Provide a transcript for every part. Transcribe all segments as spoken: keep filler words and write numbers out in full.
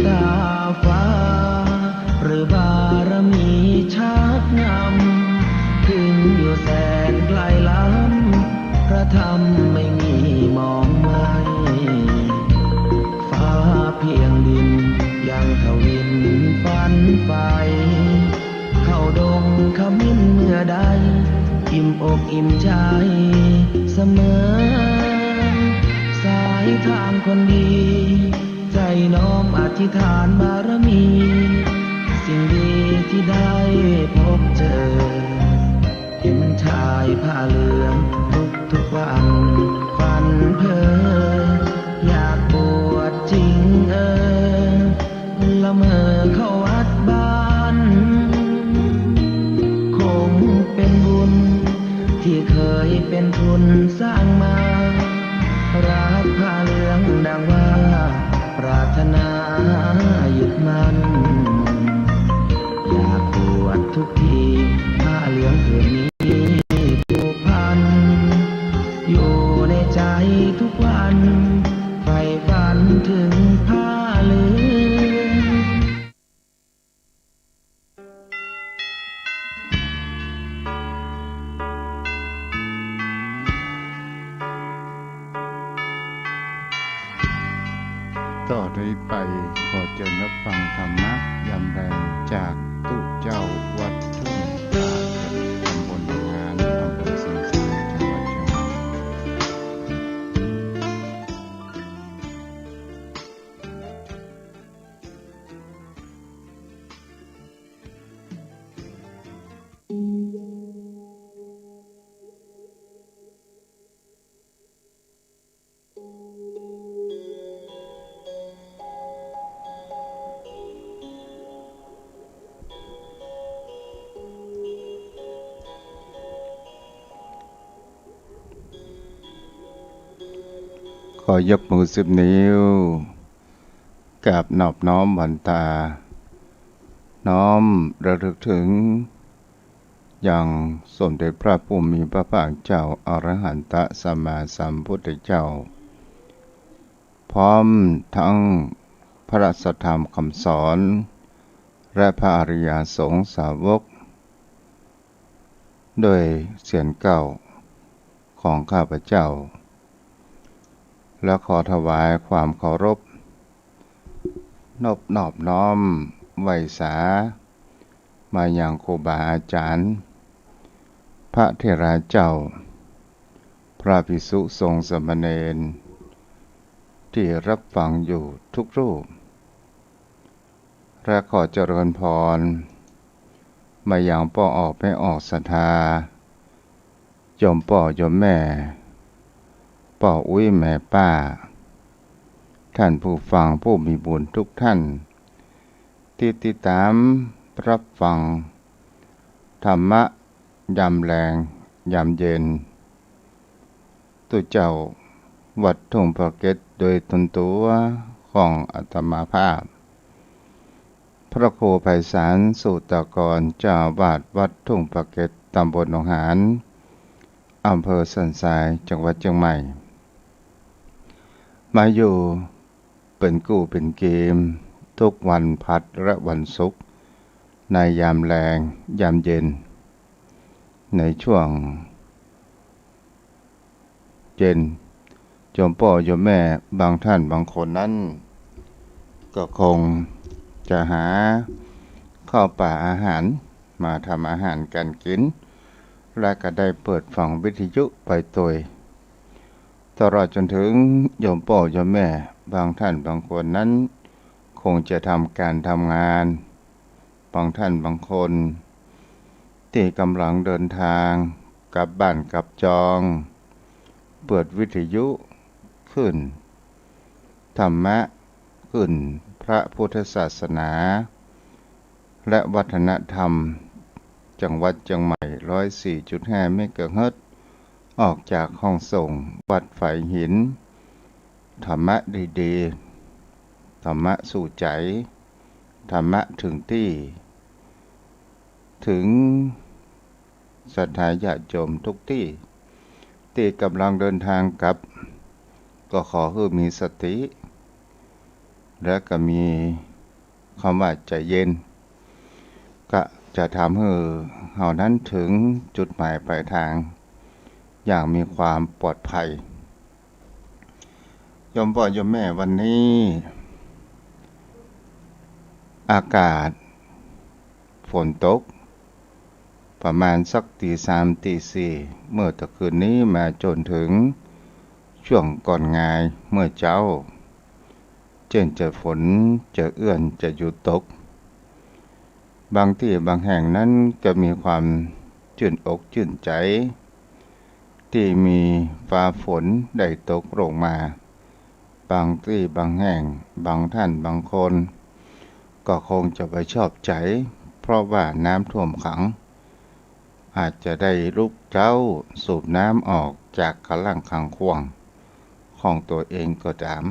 ตาฟ้า หรือบารมีชักนำ ถึงอยู่แสนไกลล้ำ พระธรรมไม่มีมองไม่ ฟ้าเพียงดินยังทวินฝันใฝ่ เข้าดงขมิ้นเมื่อใด อิ่มอกอิ่มใจเสมอ สายทางคนดี ใจน้อมอธิษฐานบารมี สิ่งดีที่ได้พบเจอ เห็นชายผ้าเหลืองทุกๆวัน ฝันเพ้ออยากบวชจริงเออ ละเมอเข้าวัดบ้าน คงเป็นบุญที่เคยเป็นทุนสร้างมา รักผ้าเหลืองดังว่า ปรารถนายึดมั่น อยากบวชทุกที ผ้าเหลืองผืนนี้ผูกพัน อยู่ในใจทุกวัน ใฝ่ฝันถึงผ้าเหลือง ต่อนี้ไปขอเจิญรับฟังธรรมะยามแลงจากตุ๊เจ้าวัดทุ่งตาเก็ด ตำบลหนองหาน อำเภอสันทราย จังหวัดเจียงใหม่ ขอยกมือสิบนิ้ว กราบนอบน้อมหวันตา น้อมระลึกถึง ยังสมเด็จพระผู้มีพระภาคเจ้าอรหันตสัมมาสัมพุทธเจ้า พร้อมทั้งพระสัทธรรมคำสอน และพระอริยสงฆ์สาวก ด้วยเสียงเก้าของข้าพเจ้า และขอถวายความเคารพ นบนอบน้อมไหว้สา มายังครูบาอาจารย์ พระเถราเจ้า พระภิกษุสงฆ์สามเณร ที่รับฟังอยู่ทุกรูป และขอเจริญพร มายังป้อออกแม่ออกศรัทธา โยมป้อโยมแม่ ป้ออุ๊ยแม่ป้า ท่านผู้ฟังผู้มีบุญทุกท่าน ที่ติดตามรับฟังธรรมะยามแลงยามเย็น ตุ๊เจ้าวัดทุ่งพระเก็ดโดยตนตัวของอาตมาภาพ พระครูไพศาล สูตรากร เจ้าอาวาสวัดทุ่งพระเก็ด ตำบลหนองหาน อำเภอสันทราย จังหวัดเจียงใหม่ มาอยู่ เป๋นกู้เป๋นกีม ทุกวันพฤหัสและวันศุกร์ ในยามแลงยามเย็น ในช่วงเย็น โยมป้อโยมแม่บางท่านบางคนนั้น ก็คงจะหาข้าวป๋าอาหารมาทำอาหารการกิ๋น และก็ได้เปิดฟังวิทยุไปตวย ตลอดจนถึงโยมป้อโยมแม่บางท่านบางคนนั้น คงจะทำการทำงาน บางท่านบางคน ตี้ก่ำลังเดินตางกลับบ้านกลับจอง เปิดวิทยุขึ้น ธรรมะขึ้น พระพุทธศาสนา และวัฒนธรรม จังหวัดเจียงใหม่ ร้อยสี่จุดห้าเมกะเฮิรตซ์ ออกจากห้องส่งวัดฝายหิน ธรรมะดีๆ ธรรมะสู่ใจ๋ ธรรมะเถิงตี้ เถิงศรัทธาญาติโยมทุกตี้ ตี้ก่ำลังเดินตางกลับ ก็ขอหื้อมีสติ และก็มีกำว่าใจ๋เย็น ก็จะทำหื้อเฮานั้นเถิงจุดหมายปลายตางอย่างมีความปลอดภัย โยมป้อโยมแม่ วันนี้อากาศฝนตก ประมาณสักตีสามตีสี่ เมื่อตะคืนนี้มาจ๋นเถิงช่วงก่อนงายเมื่อเจ๊า เจ้นจะฝนจะเอื้อนจะหยุดตก บางตี้บางแห่งนั้นก็มีความจื้นอกจื้นใจ๋ ตี้มีฟ้าฝนได้ตกลงมา บางตี้บางแห่ง บางต้านบางคน ก็คงจะบ่ชอบใจ๋ เพราะว่าน้ำท่วมขัง อาจจะได้ลุกเจ๊าสูบน้ำออกจากกะลั้งขังข่วงของตั๋วเองก็ต๋าม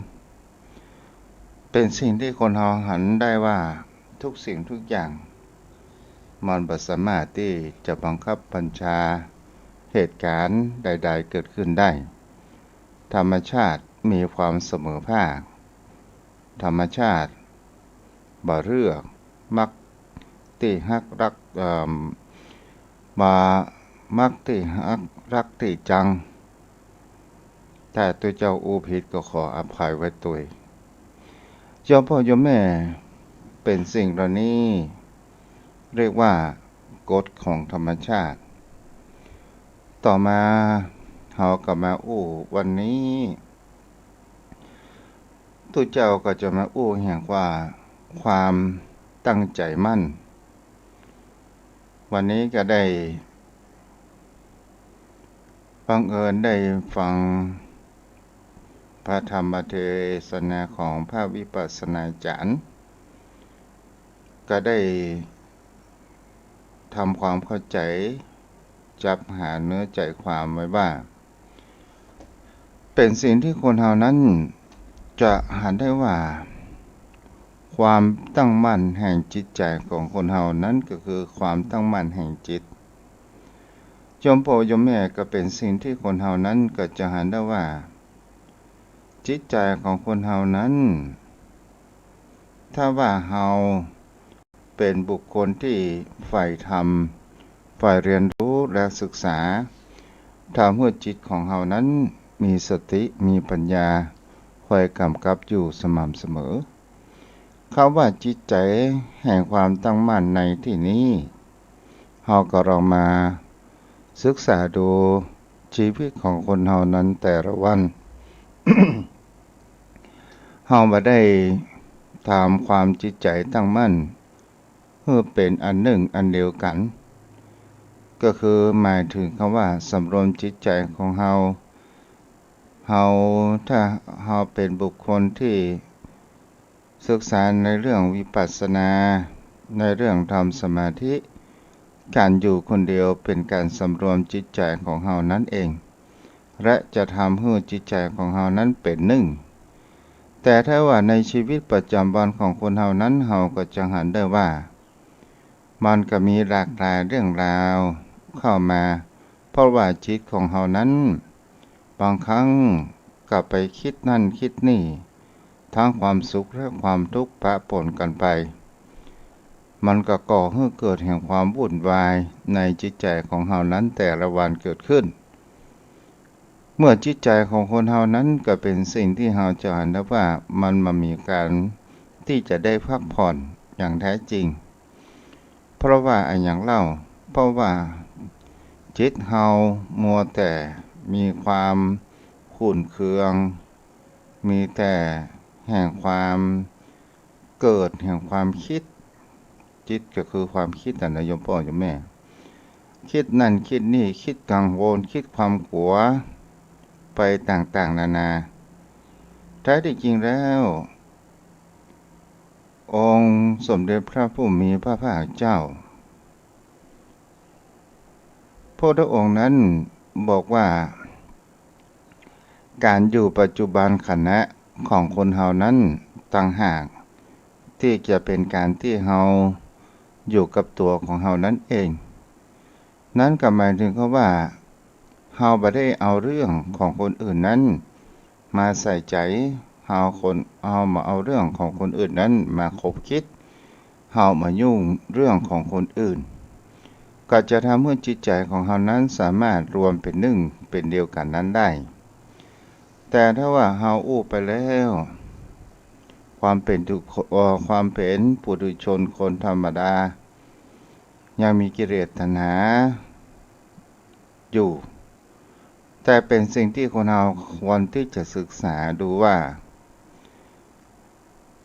เป๋นสิ่งตี้คนเฮาหันได้ว่าทุกสิ่งทุกอย่าง มันบ่สามารถตี้จะบังคับบัญชาเหตุก๋ารณ์ใดๆเกิดขึ้นได้ ธรรมชาติมีความเสมอภาค ธรรมชาติบ่เลือก มักตี้ฮักรัก เอ่อ บ่มักตี้ฮัก รักตี้จัง ถ้าตุ๊เจ้าอู้ผิดก็ขออภัยไว้ตวย โยมป้อโยมแม่ เป๋นสิ่งเหล่านี้เรียกว่ากฎของธรรมชาติ ต่อมาเฮาก็มาอู้วันนี้ ตุ๊เจ้าก็จะมาอู้แห่งว่าความตั้งใจ๋มั่น วันนี้ก็ได้บังเอิญได้ฟังพระธรรมเทศนาของพระวิปัสสนาจ๋ารย์ ก็ได้ทำความเข้าใจ๋ จับหาเนื้อใจ๋ความไว้ว่า เป๋นสิ่งตี้คนเฮานั้นจะหันได้ว่า ความตั้งมั่นแห่งจิตใจ๋ของคนเฮานั้นก็คือความตั้งมั่นแห่งจิต โยมป้อโยมแม่ ก็เป๋นสิ่งตี้คนเฮานั้นก็จะหันได้ว่า จิตใจ๋ของคนเฮานั้น ถ้าว่าเฮา เป๋นบุคคลตี้ใฝ่ธรรม ใฝ่เฮียนฮู้และศึกษา ทำหื้อจิตของเฮานั้นมีสติ มีปัญญา คอยก๋ำกับอยู่สม่ำเสมอ กำว่าจิตใจ๋แห่งความตั้งมั่นในตี้นี้ เฮาก็ลองมาศึกษาดูจีวิตของคนเฮานั้นแต่ละวัน เฮาบ่ได้ทำความจิตใจ๋ตั้งมั่น หื้อเป๋นอันนึ่งอันเดียวกั๋น ก็คือหมายเถิงกำว่าสำรวมจิตใจ๋ของเฮา เฮา ถ้าเฮาเป๋นบุคคลตี้ศึกษาในเรื่องวิปัสสนา ในเรื่องทำสมาธิ ก๋านอยู่คนเดียวเป๋นก๋านสำรวมจิตใจ๋ของเฮานั้นเอง และจะทำหื้อจิตใจ๋ของเฮานั้นเป๋นนึ่ง แต่ถ้าว่าในจีวิตประจ๋ำวันของคนเฮานั้น เฮาก็จะหันได้ว่า มันก็มีหลากหลายเรื่องราวเข้ามา เพราะว่าจิตของเฮานั้น บางครั้งก็ไปกึ๊ดนั่นกึ๊ดนี่ ตึงความสุขและความตุ๊กข์ปะป๋นกั๋นไป มันก็ก่อหื้อเกิดแห่งความวุ่นวายในจิตใจ๋ของเฮานั้นแต่ละวันเกิดขึ้น เมื่อจิตใจ๋ของคนเฮานั้นก็เป๋นสิ่งตี้เฮาจะหันได้ว่ามันบ่มีก๋านตี้จะได้พักผ่อนอย่างแท้จริง เพราะว่าอะหยังเล่า เพราะว่าจิตเฮามัวแต่มีความขุ่นเคือง มีแต่แห่งความเกิดแห่งความกึ๊ด จิตก็คือความกึ๊ดนั่นนะโยมป้อโยมแม่ กึ๊ดนั่นกึ๊ดนี่ กึ๊ดกังวล กึ๊ดความกั๋วไปต่างๆนานา แท้ตี้จริงแล้ว องค์สมเด็จพระผู้มีพระภาคเจ้า พระพุทธองค์นั้นบอกว่า ก๋านอยู่ปัจจุบันขณะของคนเฮานั้นต่างหาก ตี้จะเป๋นก๋านตี้เฮาอยู่กับตั๋วของเฮานั้นเอง นั้นก็หมายเถิงกำว่า เฮาบ่ได้เอาเรื่องของคนอื่นนั้นมาใส่ใจ๋ เฮาคน เฮาบ่เอาเรื่องของคนอื่นนั้นมาคบคิด เฮาบ่ยุ่งเรื่องของคนอื่น ก็จะทำหื้อจิตใจ๋ของเฮานั้นสามารถรวมเป๋นนึ่งเป๋นเดียวกั๋นนั้นได้ แต่ถ้าว่าเฮาอู้ไปแล้ว ความเป๋นปุถุ เอ่อ ความเป๋นปุถุชนคนธรรมดา ยังมีกิเลสตัณหาอยู่ แต่เป๋นสิ่งตี้คนเฮาควรตี้จะศึกษาดูว่า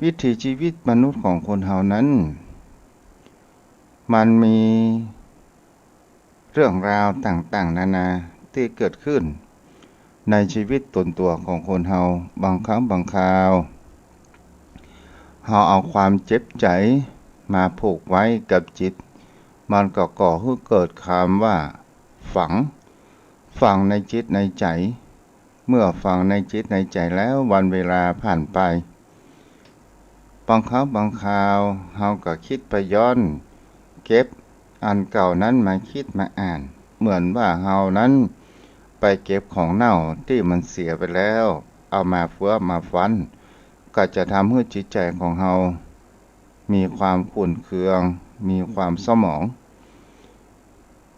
วิถีชีวิตมนุษย์ของคนเฮานั้น มันมีเรื่องราวต่างๆ นานาตี้เกิดขึ้นในชีวิตตนตั๋วของคนเฮา บางครั้งบางคราว เฮาเอาความเจ็บใจ๋มาผูกไว้กับจิต มันก็ก่อหื้อเกิดคำว่า ฝัง ฝังในจิตในใจ๋ เมื่อฝังในจิตในใจ๋แล้ว วันเวลาผ่านไป บางครั้งบางคราว เฮาก็กึ๊ดไปย้อนเก็บอันเก่านั้นมาคิดมาอ่าน เหมือนว่าเฮานั้นไปเก็บของเน่าตี้มันเสียไปแล้ว เอามาเฟื้อมาฟัน ก็จะทำหื้อจิตใจ๋ของเฮา มีความขุ่นเคือง มีความเศร้าหมอง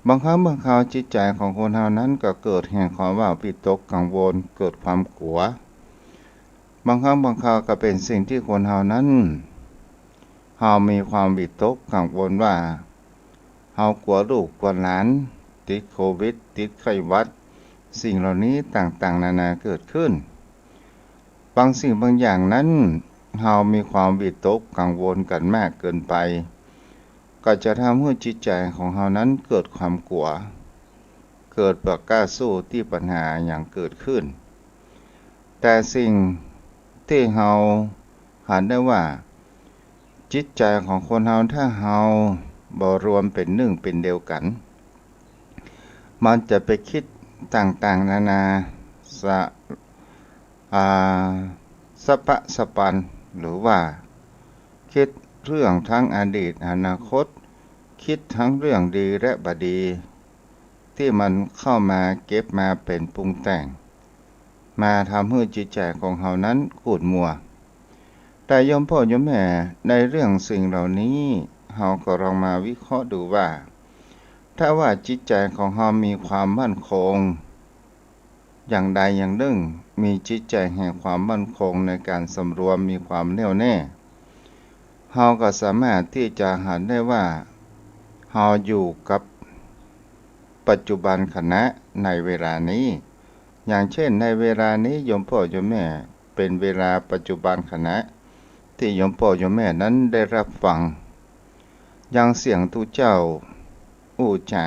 บางครั้งบางคราวจิตใจ๋ของคนเฮานั้นก็เกิดแห่งความว่าวิตกกังวล เกิดความกั๋ว บางครั้งบางคราวก็เป๋นสิ่งตี้คนเฮานั้น เฮามีความวิตกกังวลว่า เฮากั๋วลูกกั๋วหลานติดโควิด ติดไข้หวัด สิ่งเหล่านี้ต่างๆ นานาเกิดขึ้น บางสิ่งบางอย่างนั้น เฮามีความวิตกกังวลกั๋นมากเกินไป ก็จะทำหื้อจิตใจ๋ของเฮานั้นเกิดความกั๋ว เกิดบ่กล้าสู้ตี้ปัญหาหยังเกิดขึ้น แต่สิ่งตี้เฮาหันได้ว่า จิตใจ๋ของคนเฮาถ้าเฮาบ่รวมเป๋นนึ่งเป๋นเดียวกั๋น มันจะไปกึ๊ดต่างๆ นานา สะ อ่า สะปะสะปัน หรือว่ากึ๊ดเรื่องตึงอดีตอนาคต กึ๊ดตึงเรื่องดีและบ่ดี ตี้มันเข้ามาเก็บมาเป๋นปรุงแต่ง มาทำหื้อจิตใจ๋ของเฮานั้นขุ่นมัว แต่โยมป้อโยมแม่ ในเรื่องสิ่งเหล่านี้ เฮาก็ลองมาวิเคราะห์ดูว่า ถ้าว่าจิตใจ๋ของเฮามีความมั่นคง อย่างใดอย่างนึ่ง มีจิตใจ๋แห่งความมั่นคงในก๋านสำรวม มีความแน่วแน่ เฮาก็สามารถตี้จะหันได้ว่า เฮาอยู่กับปัจจุบันขณะในเวลานี้ อย่างเช่น ในเวลานี้โยมป้อโยมแม่ เป๋นเวลาปัจจุบันขณะ ตี้โยมป้อโยมแม่นั้นได้ฮับฟัง อย่างเสียงตุ๊เจ้าอู้จ๋า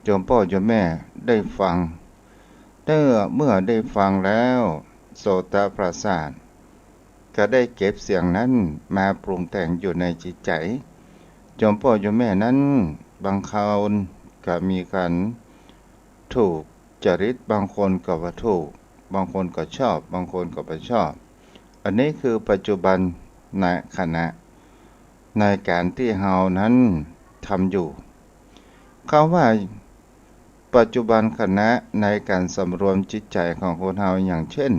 โยมป้อโยมแม่ได้ฟัง เมื่อ เมื่อได้ฟังแล้ว โสตประสาท ก็ได้เก็บเสียงนั้นมาปรุงแต่งอยู่ในจิตใจ๋ โยมป้อโยมแม่นั้น บางคนก็มีก๋านถูกจริต บางคนก็บ่ถูก บางคนก็ชอบ บางคนก็บ่ชอบ อันนี้คือปัจจุบันขณะ ในก๋านตี้เฮานั้นทำอยู่ คำว่าปัจจุบันขณะในก๋านสำรวมจิตใจ๋ของคนเฮา อย่างเช่น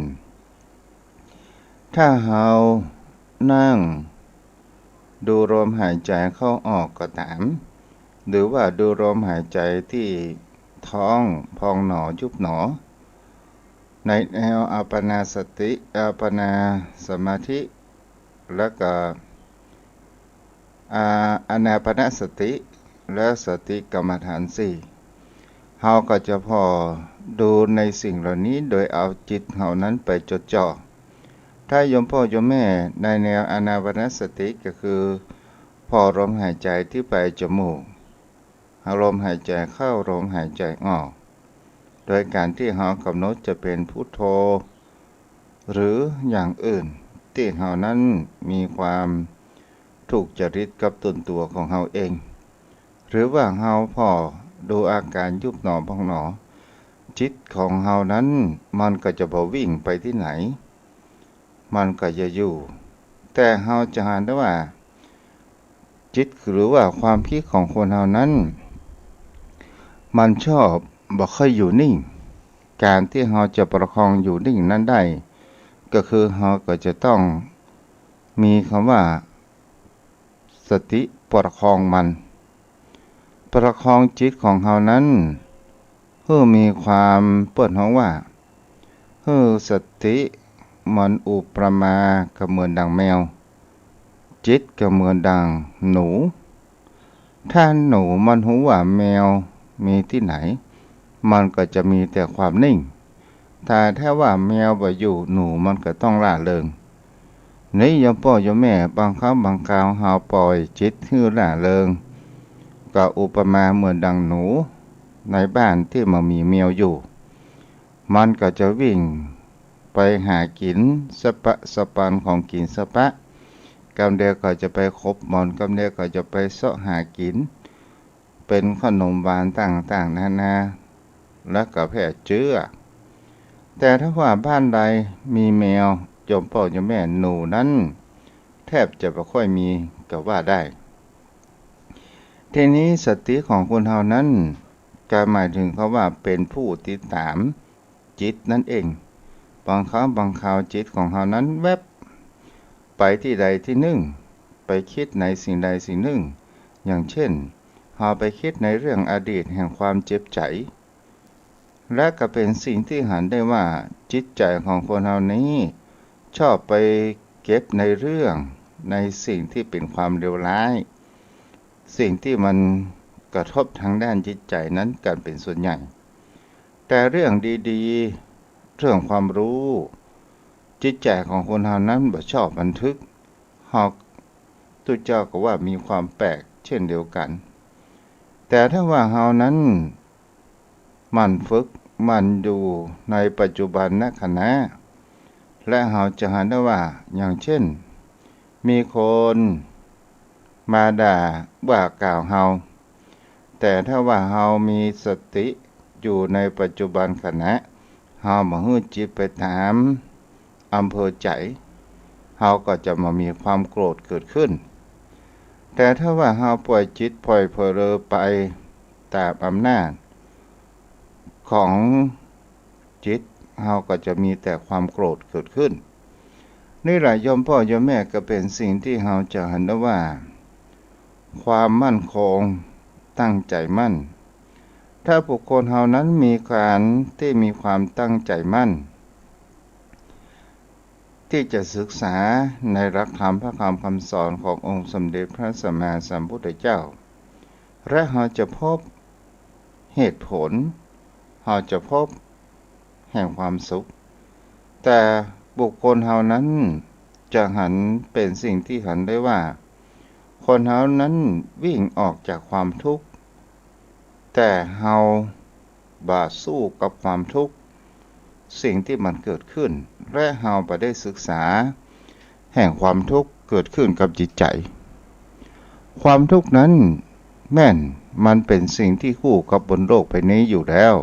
ถ้าเฮานั่งดูลมหายใจ๋เข้าออกก็ต๋าม หรือว่าดูลมหายใจ๋ตี้ท้องพองหนอยุบหนอ ในแนวอาปานาสติ อาปานาสมาธิ แล้วก็ อา อานาปานสติ และสติกรรมฐานสี่ เฮาก็จะผ่อดูในสิ่งเหล่านี้โดยเอาจิตเฮานั้นไปจดจ่อ ถ้าโยมป้อโยมแม่ในแนวอานาปานสติ ก็คือผ่อลมหายใจ๋ตี้ไปจมูก เอาลมหายใจ๋เข้า ลมหายใจ๋ออก โดยก๋านตี้เฮากำหนดจะเป๋นพุทโธ หรืออย่างอื่น ตี้เฮานั้นมีความถูกจริตกับตนตั๋วของเฮาเอง หรือว่าเฮาผ่อดูอาก๋านยุบหนอพองหนอ จิตของเฮานั้นมันก็จะบ่วิ่งไปตี้ไหน มันก็จะอยู่ แต่เฮาจะหันได้ว่า จิตหรือว่าความกึ๊ดของคนเฮานั้น มันชอบบ่ค่อยอยู่นิ่ง ก๋านตี้เฮาจะประคองอยู่นิ่งนั้นได้ ก็คือเฮาก็จะต้องมีกำว่า สติประคองมัน ประคองจิตของเฮานั้น หื้อมีความ เปิ้นฮ้องว่า หื้อสติมันอุปมาก็เหมือนดังแมว จิตก็เหมือนดังหนู ถ้าหนูมันฮู้ว่าแมวมีตี้ไหน มันก็จะมีแต่ความนิ่ง แต่ถ้าว่าแมวบ่อยู่ หนูมันก็ต้องร่าเริง นี่โยมป้อโยมแม่ บางครั้งบางคราวเฮาปล่อยจิตหื้อร่าเริง ก็อุปมาเหมือนดังหนูในบ้านตี้บ่มีแมวอยู่ มันก็จะวิ่งไปหากิ๋นสะปะสะปันของกิ๋นสะปะ กำเดียวก็จะไปขบหมอน กำเดียวก็จะไปเซาะหากิ๋น เป๋นขนมหวานต่างๆ นานา แล้วก็แพร่เจื้อ แต่ถ้าว่าบ้านใดมีแมว โยมป้อโยมแม่ หนูนั้นแทบจะบ่ค่อยมีก็ว่าได้ ทีนี้สติของคนเฮานั้น ก็หมายถึงกำว่าเป๋นผู้ติดต๋ามจิตนั่นเอง บางครั้งบางคราวจิตของเฮานั้นแวบไปตี้ใดตี้นึ่ง ไปกึ๊ดในสิ่งใดสิ่งนึ่ง อย่างเช่น เฮาไปกึ๊ดในเรื่องอดีตแห่งความเจ็บใจ๋ และก็เป๋นสิ่งตี้หันได้ว่าจิตใจ๋ของคนเฮานี้ ชอบไปเก็บในเรื่อง ในสิ่งตี้เป๋นความเลวร้าย สิ่งตี้มันกระทบทางด้านจิตใจ๋นั้นกั๋นเป๋นส่วนใหญ่ แต่เรื่องดีๆ เรื่องความรู้ จิตใจ๋ของคนเฮานั้นบ่ชอบบันทึก เฮา ตุ๊เจ้าก็ว่ามีความแปลกเช่นเดียวกั๋น แต่ถ้าว่าเฮานั้นหมั่นฝึกหมั่นอยู่ในปัจจุบันขณะ และเฮาจะหันได้ว่า อย่างเช่น มีคนมาด่าว่ากล่าวเฮา แต่ถ้าว่าเฮามีสติอยู่ในปัจจุบันขณะ เฮาบ่หื้อจิตไปต๋ามอำเภอใจ๋ เฮาก็จะบ่มีความโกรธเกิดขึ้น แต่ถ้าว่าเฮาปล่อยจิตปล่อยเผลอไปต๋ามอำนาจของจิต เฮาก็จะมีแต่ความโกรธเกิดขึ้น นี่แหละโยมป้อโยมแม่ ก็เป๋นสิ่งตี้เฮาจะหันได้ว่า ความมั่นคง ตั้งใจ๋มั่น ถ้าบุคคลเฮานั้นมีการตี้มีความตั้งใจ๋มั่น ตี้จะศึกษาในหลักธรรมพระธรรมคำสอนขององค์สมเด็จพระสัมมาสัมพุทธเจ้า และเฮาจะพบเหตุผล เฮาจะพบแห่งความสุข แต่บุคคลเฮานั้นจะหันเป๋นสิ่งตี้หันได้ว่า คนเฮานั้นวิ่งออกจากความทุกข์ แต่เฮาบ่สู้กับความทุกข์ สิ่งตี้มันเกิดขึ้น และเฮาบ่ได้ศึกษาแห่งความทุกข์เกิดขึ้นกับจิตใจ๋ ความทุกข์นั้นแม่นมันเป๋นสิ่งตี้คู่กับบนโลกใบนี้อยู่แล้ว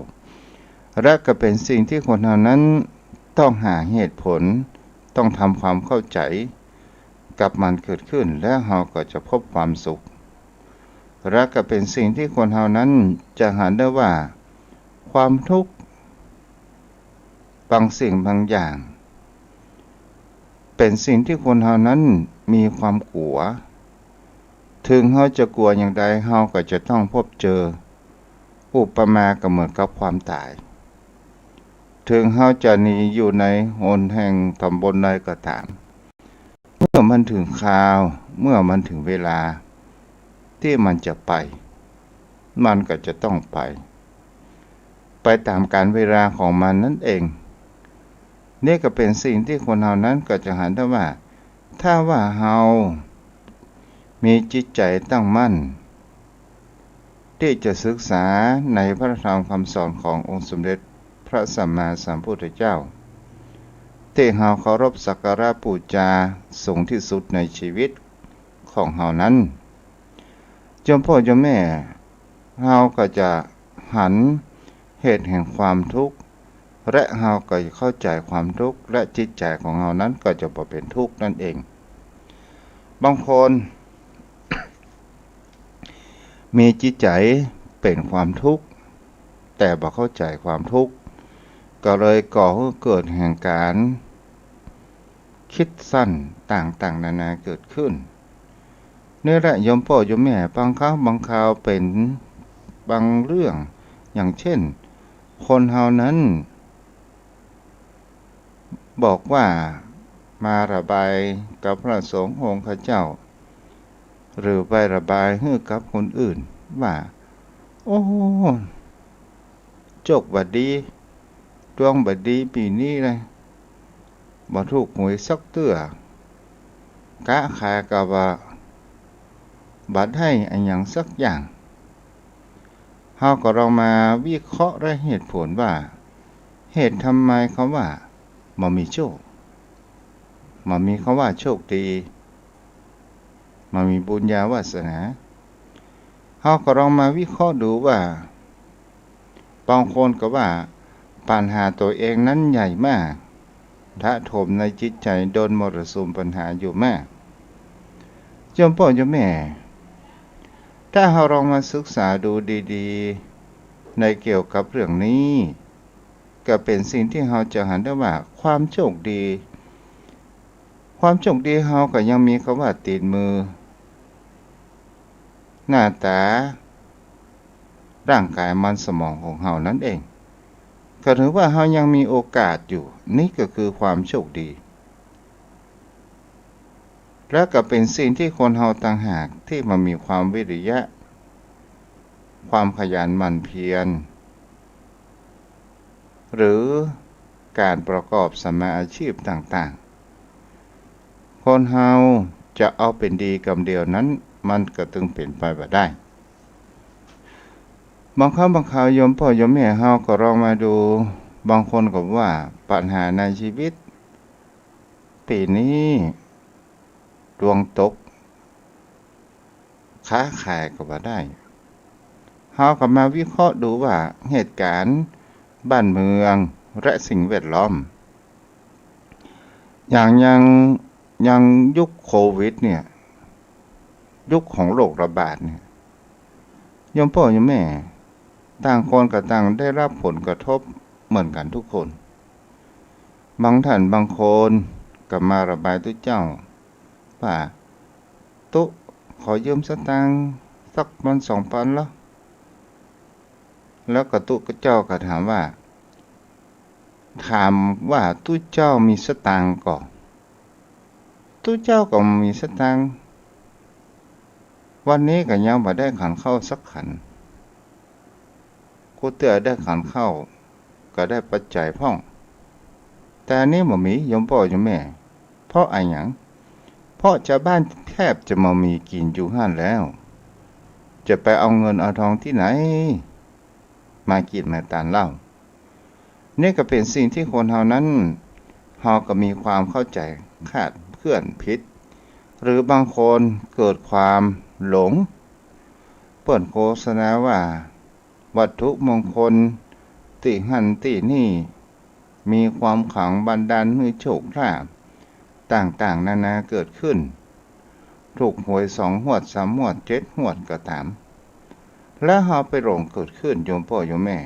และก็เป๋นสิ่งตี้คนเฮานั้นต้องหาเหตุผล ต้องทำความเข้าใจ๋กับมันเกิดขึ้น แล้วเฮาก็จะพบความสุข และก็เป๋นสิ่งตี้คนเฮานั้นจะหันได้ว่า ความทุกข์บางสิ่งบางอย่าง เป๋นสิ่งตี้คนเฮานั้นมีความกั๋ว เถิงเฮาจะกั๋วอย่างใด เฮาก็จะต้องพบเจอ อุปมาก็เหมือนกับความต๋าย เถิงเฮาจะหนีอยู่ในหนแห่งต๋ำบลใดก็ต๋าม เมื่อมันเถิงคราว เมื่อมันเถิงเวลาตี้มันจะไป มันก็จะต้องไป ไปต๋ามกาลเวลาของมันนั่นเอง นี่ก็เป๋นสิ่งตี้คนเฮานั้นก็จะหันได้ว่า ถ้าว่าเฮามีจิตใจ๋ตั้งมั่น ตี้จะศึกษาในพระธรรมคำสอนขององค์สมเด็จพระสัมมาสัมพุทธเจ้า ตี้เฮาเคารพสักการะปู๋จาสูงตี้สุดในชีวิตของเฮานั้น โยมป้อโยมแม่ เฮาก็จะหันเหตุแห่งความทุกข์ และเฮาก็จะเข้าใจ๋ความทุกข์ และจิตใจ๋ของเฮานั้นก็จะบ่เป๋นทุกข์นั่นเอง บางคน มีจิตใจ๋เป๋นความทุกข์ แต่บ่เข้าใจ๋ความทุกข์ ก็เลยก่อหื้อเกิดแห่งการ คิดสั้นต่างๆ นานาเกิดขึ้น นี่แหละโยมป้อโยมแม่ บางครั้งบางคราวเป๋นบางเรื่อง อย่างเช่น คนเฮานั้น บอกว่ามาระบายกับพระสงฆ์องค์ข้าเจ้า หรือไประบายหื้อกับคนอื่นว่า โอ้ โจคบ่ดี ดวงบ่ดีปี๋นี้นะ บ่ถูกหวยสักเตื้อ ก๊าขายก็ว่าบ่ได้อะหยังสักอย่าง เฮาก็ลองมาวิเคราะห์และเหตุผลว่า เหตุทำไมเขาว่าบ่มีโจค บ่มีเขาว่าโชคดี บ่มีบุญญาวาสนา เฮาก็ลองมาวิเคราะห์ดูว่า บางคนก็ว่าปัญหาตั๋วเองนั้นใหญ่มาก ถาโถมในจิตใจ๋ดลมรสุมปัญหาอยู่มาก โยมป้อโยมแม่ ถ้าเฮาลองมาศึกษาดูดีๆ ในเกี่ยวกับเรื่องนี้ ก็เป๋นสิ่งตี้เฮาจะหันได้ว่าความโจคดี ความโจคดีเฮาก็ยังมีคำว่าตี๋นมือ หน้าต๋า ร่างก๋ายมันสมองของเฮานั้นเอง ก็ถือว่าเฮายังมีโอกาสอยู่ นี่ก็คือความโจคดี และก็เป๋นสิ่งตี้คนเฮาต่างหากตี้มันมีความวิริยะ ความขยันหมั่นเพียร หรือก๋านประกอบสัมมาอาชีพต่างๆ คนเฮาจะเอาเป๋นดีกำเดียวนั้น มันก็ตึงเป๋นไปบ่ได้ บางครั้งบางคราวโยมป้อโยมแม่เฮาก็ลองมาดู บางคนก็ว่าปัญหาในชีวิต ปี๋นี้ดวงตก ค้าขายก็บ่ได้ เฮาก็มาวิเคราะห์ดูว่าเหตุก๋ารณ์บ้านเมืองและสิ่งแวดล้อม อย่าง อย่าง อย่างยุคโควิดเนี่ย ยุคของโรคระบาดเนี่ย โยมป้อโยมแม่ ต่างคนก็ต่างได้รับผลกระทบเหมือนกั๋นทุกคน บางท่านบางคนก็มาระบายตุ๊เจ้าว่า ตุ๊ขอยืมสตางค์สักปันสองปันละ แล้วก็ตุ๊เจ้าก็ถามว่า ถามว่าตุ๊เจ้ามีสตางค์ก่อ ตุ๊เจ้าก็บ่มีสตางค์ วันนี้ก็ยังบ่ได้ขันข้าวสักขัน กู้เตื้อได้ขันข้าวก็ได้ปัจจัยพ่อง แต่อันนี้บ่มีโยมป้อโยมแม่ เพราะอะหยัง เพราะจาวบ้านแทบจะบ่มีกิ๋นอยู่หั้นแล้ว จะไปเอาเงินเอาทองตี้ไหน มากิ๋นมาตานเล่า นี่ก็เป๋นสิ่งตี้คนเฮานั้น เฮาก็มีความเข้าใจ๋คลาดเคลื่อนผิด หรือบางคนเกิดความหลง เปิ้นโฆษณาว่าวัตถุมงคลตี้หั้นตี้นี่ มีความขลังบันดาลหื้อโชคลาภต่างๆ นานาเกิดขึ้น ถูกหวยสองฮวด สามฮวด เจ็ดฮวดก็ต๋าม แล้วเฮาไปหลงเกิดขึ้น โยมป้อโยมแม่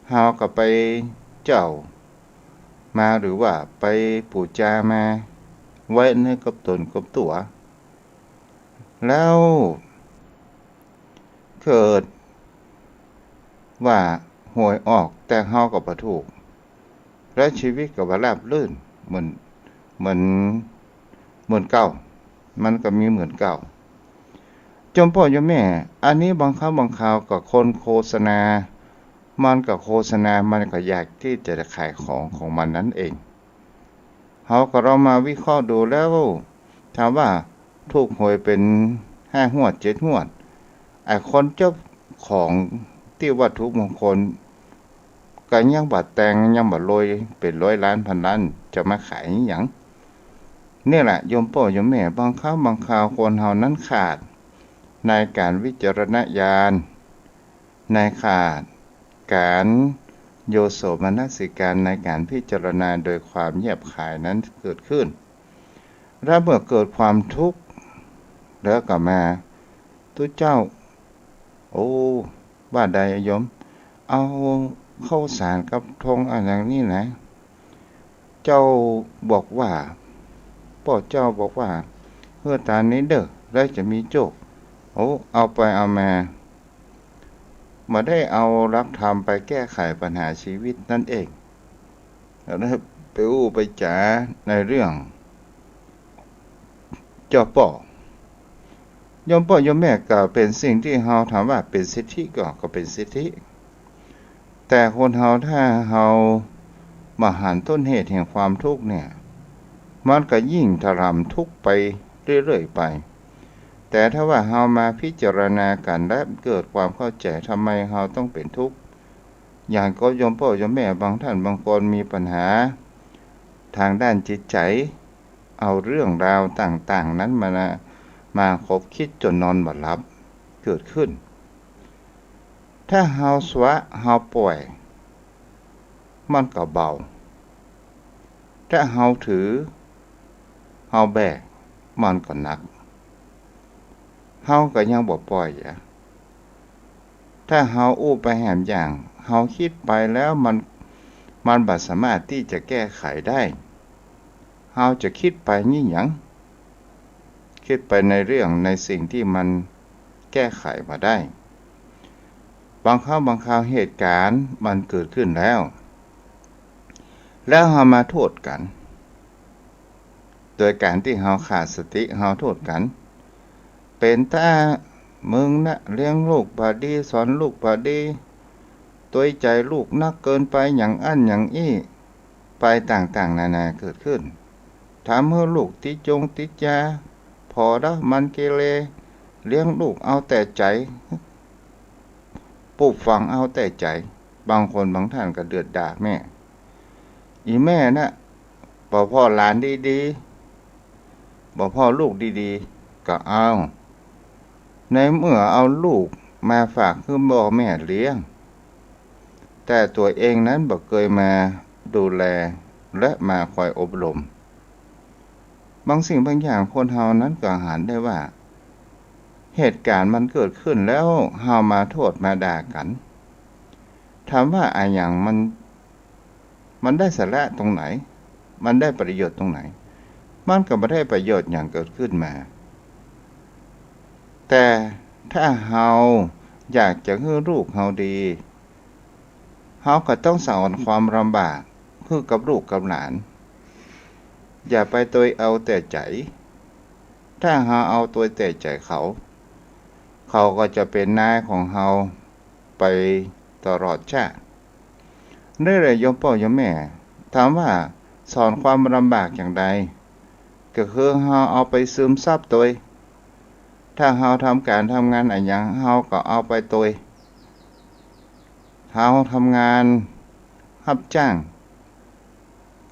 เฮาก็ไปเจ้ามา หรือว่าไปปู๋จามาไว้ในกับต๋นกับตั๋ว แล้วเกิดว่าหวยออก แต่เฮาก็บ่ถูก และชีวิตก็บ่ราบรื่น เหมือน เหมือน เหมือนเก่า มันก็มีเหมือนเก่า โยมป้อโยมแม่ อันนี้บางครั้งบางคราวก็คนโฆษณา มันก็โฆษณา มันก็อยากตี้จะขายของของมันนั้นเอง เฮาก็ลองมาวิเคราะห์ดูแล้ว ถามว่าถูกหวยเป๋นห้าฮวด เจ็ดฮวด ไอ้คนเจ้าของตี้วัตถุมงคล ก็ยังบ่แตง ยังบ่รวยเป๋นร้อยล้านพันล้าน จะมาขายอะหยัง นี่แหละโยมป้อโยมแม่ บางครั้งบางคราวคนเฮานั้นขาดในก๋านวิจารณญาณ ในขาดก๋านโยโสมนสิการ ในก๋านพิจารณาโดยความแยบคายนั้นเกิดขึ้น แล้วเมื่อเกิดความทุกข์ แล้วก็มา ตุ๊เจ้า โอ้ ว่าใดอะโยม เอาข้าวสารกับธงอะหยังนี่นะ เจ้าบอกว่า ป้อเจ้าบอกว่า หื้อตานนี้เน่อ แล้วจะมีโจค โอ้ เอาไปเอามา บ่ได้เอาหลักธรรมไปแก้ไขปัญหาชีวิตนั้นเอง แล้วไปอู้ไปจ๋าในเรื่อง เจ้าป้อ โยมป้อโยมแม่ ก็เป๋นสิ่งตี้เฮาถามว่าเป๋นสิทธิก่อ ก็เป๋นสิทธิ แต่คนเฮาถ้าเฮาบ่หันต้นเหตุแห่งความทุกข์เนี่ย มันก็ยิ่งถล่มทุกข์ไปเรื่อยๆ ไป แต่ถ้าว่าเฮามาพิจารณากั๋นและเกิดความเข้าใจ๋ ทำไมเฮาต้องเป๋นทุกข์ อย่างก็โยมป้อโยมแม่บางท่านบางคนมีปัญหาทางด้านจิตใจ๋ เอาเรื่องราวต่างๆ นั้นมา มาขบคิดจ๋นนอนบ่หลับ เกิดขึ้น ถ้าเฮาสละ เฮาป่อย มันก็เบา ถ้าเฮาถือ เฮาแบก มันก็หนัก เฮาก็ยังบ่ป่อยอะ ถ้าเฮาอู้ไปแหมอย่าง เฮากึ๊ดไปแล้วมัน มันบ่สามารถตี้จะแก้ไขได้ เฮาจะกึ๊ดไปนี่หยัง กึ๊ดไปในเรื่องในสิ่งตี้มันแก้ไขบ่ได้ บางครั้งบางคราวเหตุก๋ารณ์มันเกิดขึ้นแล้ว แล้วเฮามาโต้ษกั๋น โดยก๋านตี้เฮาขาดสติ เฮาโต้ษกั๋น เป๋นต้ามึงนะ เลี้ยงลูกบ่ดี สอนลูกบ่ดี ตวยใจ๋ลูกนักเกินไป อย่างอั้นอย่างอี้ ไปต่างๆ นานาเกิดขึ้น ทำหื้อลูกติดยงติดยา ผ่อละมันเกเร เลี้ยงลูกเอาแต่ใจ๋ ปลูกฝังเอาแต่ใจ๋ บางคนบางท่านก็เดือดดาลแม่ อี่แม่นะ บ่ผ่อหลานดีๆ บ่ผ่อลูกดีๆ ก็เอา ในเมื่อเอาลูกมาฝากหื้อป้อแม่เลี้ยง แต่ตั๋วเองนั้นบ่เกยมาดูแลและมาคอยอบรม บางสิ่งบางอย่างคนเฮานั้นก็หันได้ว่า เหตุก๋ารณ์มันเกิดขึ้นแล้วเฮามาโต้ษมาด่ากั๋น ถามว่าอะหยังมัน มันได้สาระตรงไหน มันได้ประโยชน์ตรงไหน มันก็บ่ได้ประโยชน์หยังเกิดขึ้นมา แต่ถ้าเฮาอยากจะหื้อลูกเฮาดี เฮาก็ต้องสอนความลำบากหื้อกับลูกกับหลาน อย่าไปตวยเอาแต่ใจ๋ ถ้าเฮาเอาตวยแต่ใจ๋เขา เขาก็จะเป๋นนายของเฮาไปตลอดชาติ นี่แหละโยมป้อโยมแม่ ถามว่าสอนความลำบากอย่างใด ก็คือเฮาเอาไปซึมซับตวย ถ้าเฮาทำก๋านทำงานอะหยัง เฮาก็เอาไปตวย เฮาทำงานรับจ้าง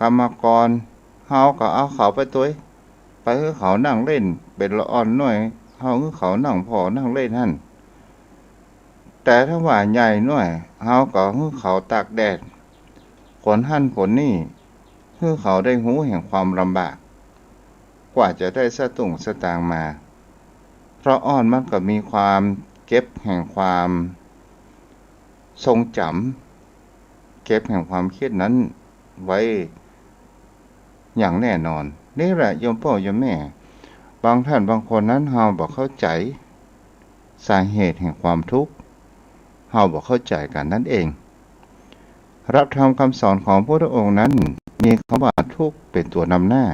กรรมกร เฮาก็เอาเขาไปตวย ไปหื้อเขานั่งเล่น เป๋นละอ่อนน้อย เฮาหื้อเขานั่งผ่อนั่งเล่นหั้น แต่ถ้าว่าใหญ่น้อย เฮาก็หื้อเขาตากแดด ขนหั้นขนนี่ หื้อเขาได้ฮู้แห่งความลำบาก กว่าจะได้สตุ้งสตางค์มา เพราะอ่อนมันก็มีความเก็บแห่งความทรงจ๋ำ เก็บแห่งความกึ๊ดนั้นไว้อย่างแน่นอน นี่แหละโยมป้อโยมแม่ บางท่านบางคนนั้นเฮาบ่เข้าใจ๋สาเหตุแห่งความทุกข์ เฮาบ่เข้าใจ๋กั๋นนั่นเอง หลักธรรมคำสอนของพระพุทธองค์นั้นมีคำว่าทุกข์เป๋นตัวนำหน้า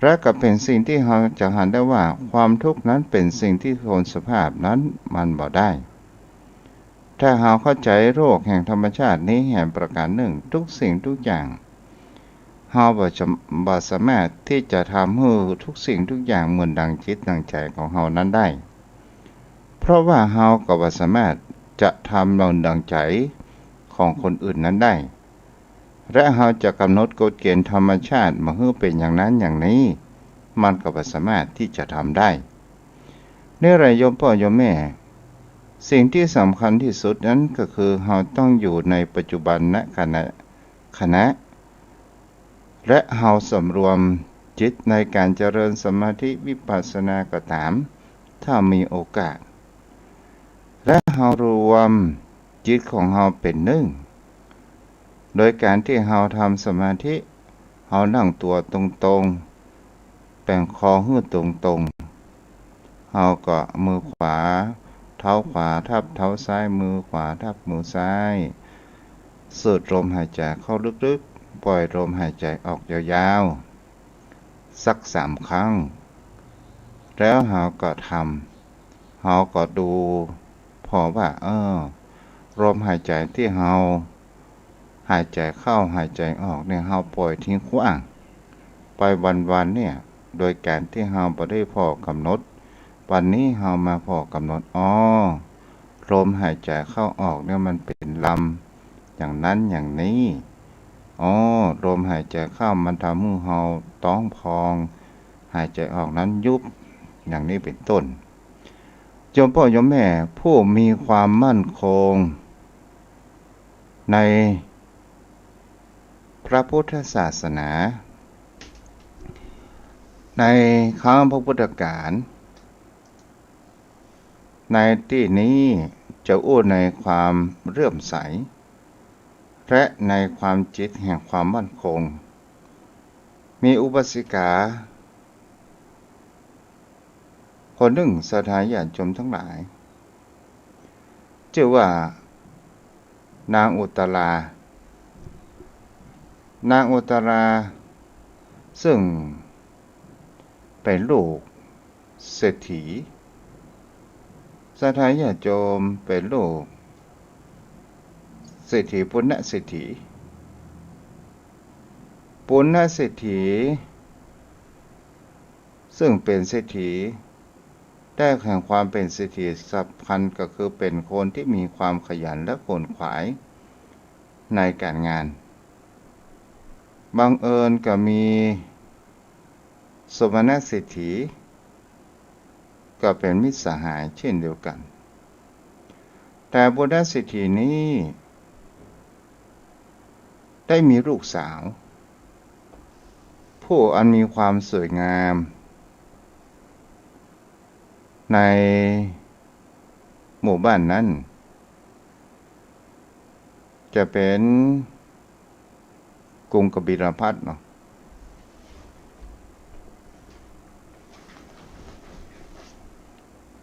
และก็เป๋นสิ่งตี้เฮาจะหันได้ว่าความทุกข์นั้นเป๋นสิ่งตี้ทนสภาพนั้นมันบ่ได้ ถ้าเฮาเข้าใจ๋โลกแห่งธรรมชาตินี้แหมประก๋านนึ่ง ทุกสิ่งทุกอย่าง เฮาบ่จะ บ่สามารถตี้จะทำหื้อทุกสิ่งทุกอย่างเหมือนดังจิตดังใจ๋ของเฮานั้นได้ เพราะว่าเฮาก็บ่สามารถจะทำเหมือนดังใจ๋ของคนอื่นนั้นได้ และเฮาจะก๋ำหนดกฎเก๋ณฑ์ธรรมชาติมาหื้อเป๋นอย่างนั้นอย่างนี้ มันก็บ่สามารถตี้จะทำได้ นี่แหละโยมป้อโยมแม่ สิ่งตี้สำคัญตี้สุดนั้นก็คือเฮาต้องอยู่ในปัจจุบันนะขณะ ขณะ และเฮาสำรวมจิตในก๋านเจริญสมาธิวิปัสสนาก็ต๋าม ถ้ามีโอกาส และเฮารวมจิตของเฮาเป๋นนึ่ง โดยก๋านตี้เฮาทำสมาธิ เฮานั่งตั๋วตรงๆ แป๋งคอหื้อตรงๆ เฮาก็มือขวา เท้าขวาทับเท้าซ้าย มือขวาทับมือซ้าย สูดลมหายใจ๋เข้าลึกๆ ป่อยลมหายใจ๋ออกยาวๆ สักสามครั้ง แล้วเฮาก็ทำ เฮาก็ดูผ่อว่า เออ ลมหายใจ๋ตี้เฮาหายใจ๋เข้าหายใจ๋ออกเนี่ย เฮาป่อยทิ้งขว้างไปวันๆ เนี่ย โดยก๋านตี้เฮาบ่ได้ผ่อกำหนด วันนี้เฮามาผ่อกำหนด อ้อ ลมหายใจ๋เข้าออกเนี่ยมันเป๋นลำ อย่างนั้นอย่างนี้ อ้อ ลมหายใจ๋เข้ามันทำหื้อเฮาต๊องพอง หายใจ๋ออกนั้นยุบ อย่างนี้เป๋นต้น โยมป้อโยมแม่ผู้มีความมั่นคงในพระพุทธศาสนา ในครั้งพุทธกาล ในตี้นี้จะอู้ในความเลื่อมใส และในความจิตแห่งความมั่นคง มีอุบาสิกาคนนึ่ง ศรัทธาญาติโยมตังหลาย จื้อว่า นางอุตตรา นางอุตตรา ซึ่งเป๋นลูกเศรษฐี ศรัทธาญาติโยมเป๋นลูกเศรษฐี ปุณณเศรษฐี ปุณณเศรษฐี ซึ่งเป๋นเศรษฐี แต๊แห่งความเป๋นเศรษฐีสำคัญก็คือเป๋นคนตี้มีความขยันและขวนขวายในก๋านงาน บังเอิญก็มีสมณเศรษฐี ก็เป๋นมิตรสหายเช่นเดียวกั๋น แต่ปุณณเศรษฐีนี้ได้มีลูกสาว ผู้อันมีความสวยงาม ในหมู่บ้านนั้น จะเป๋นกรุงกบิลพัสดุ์เนาะ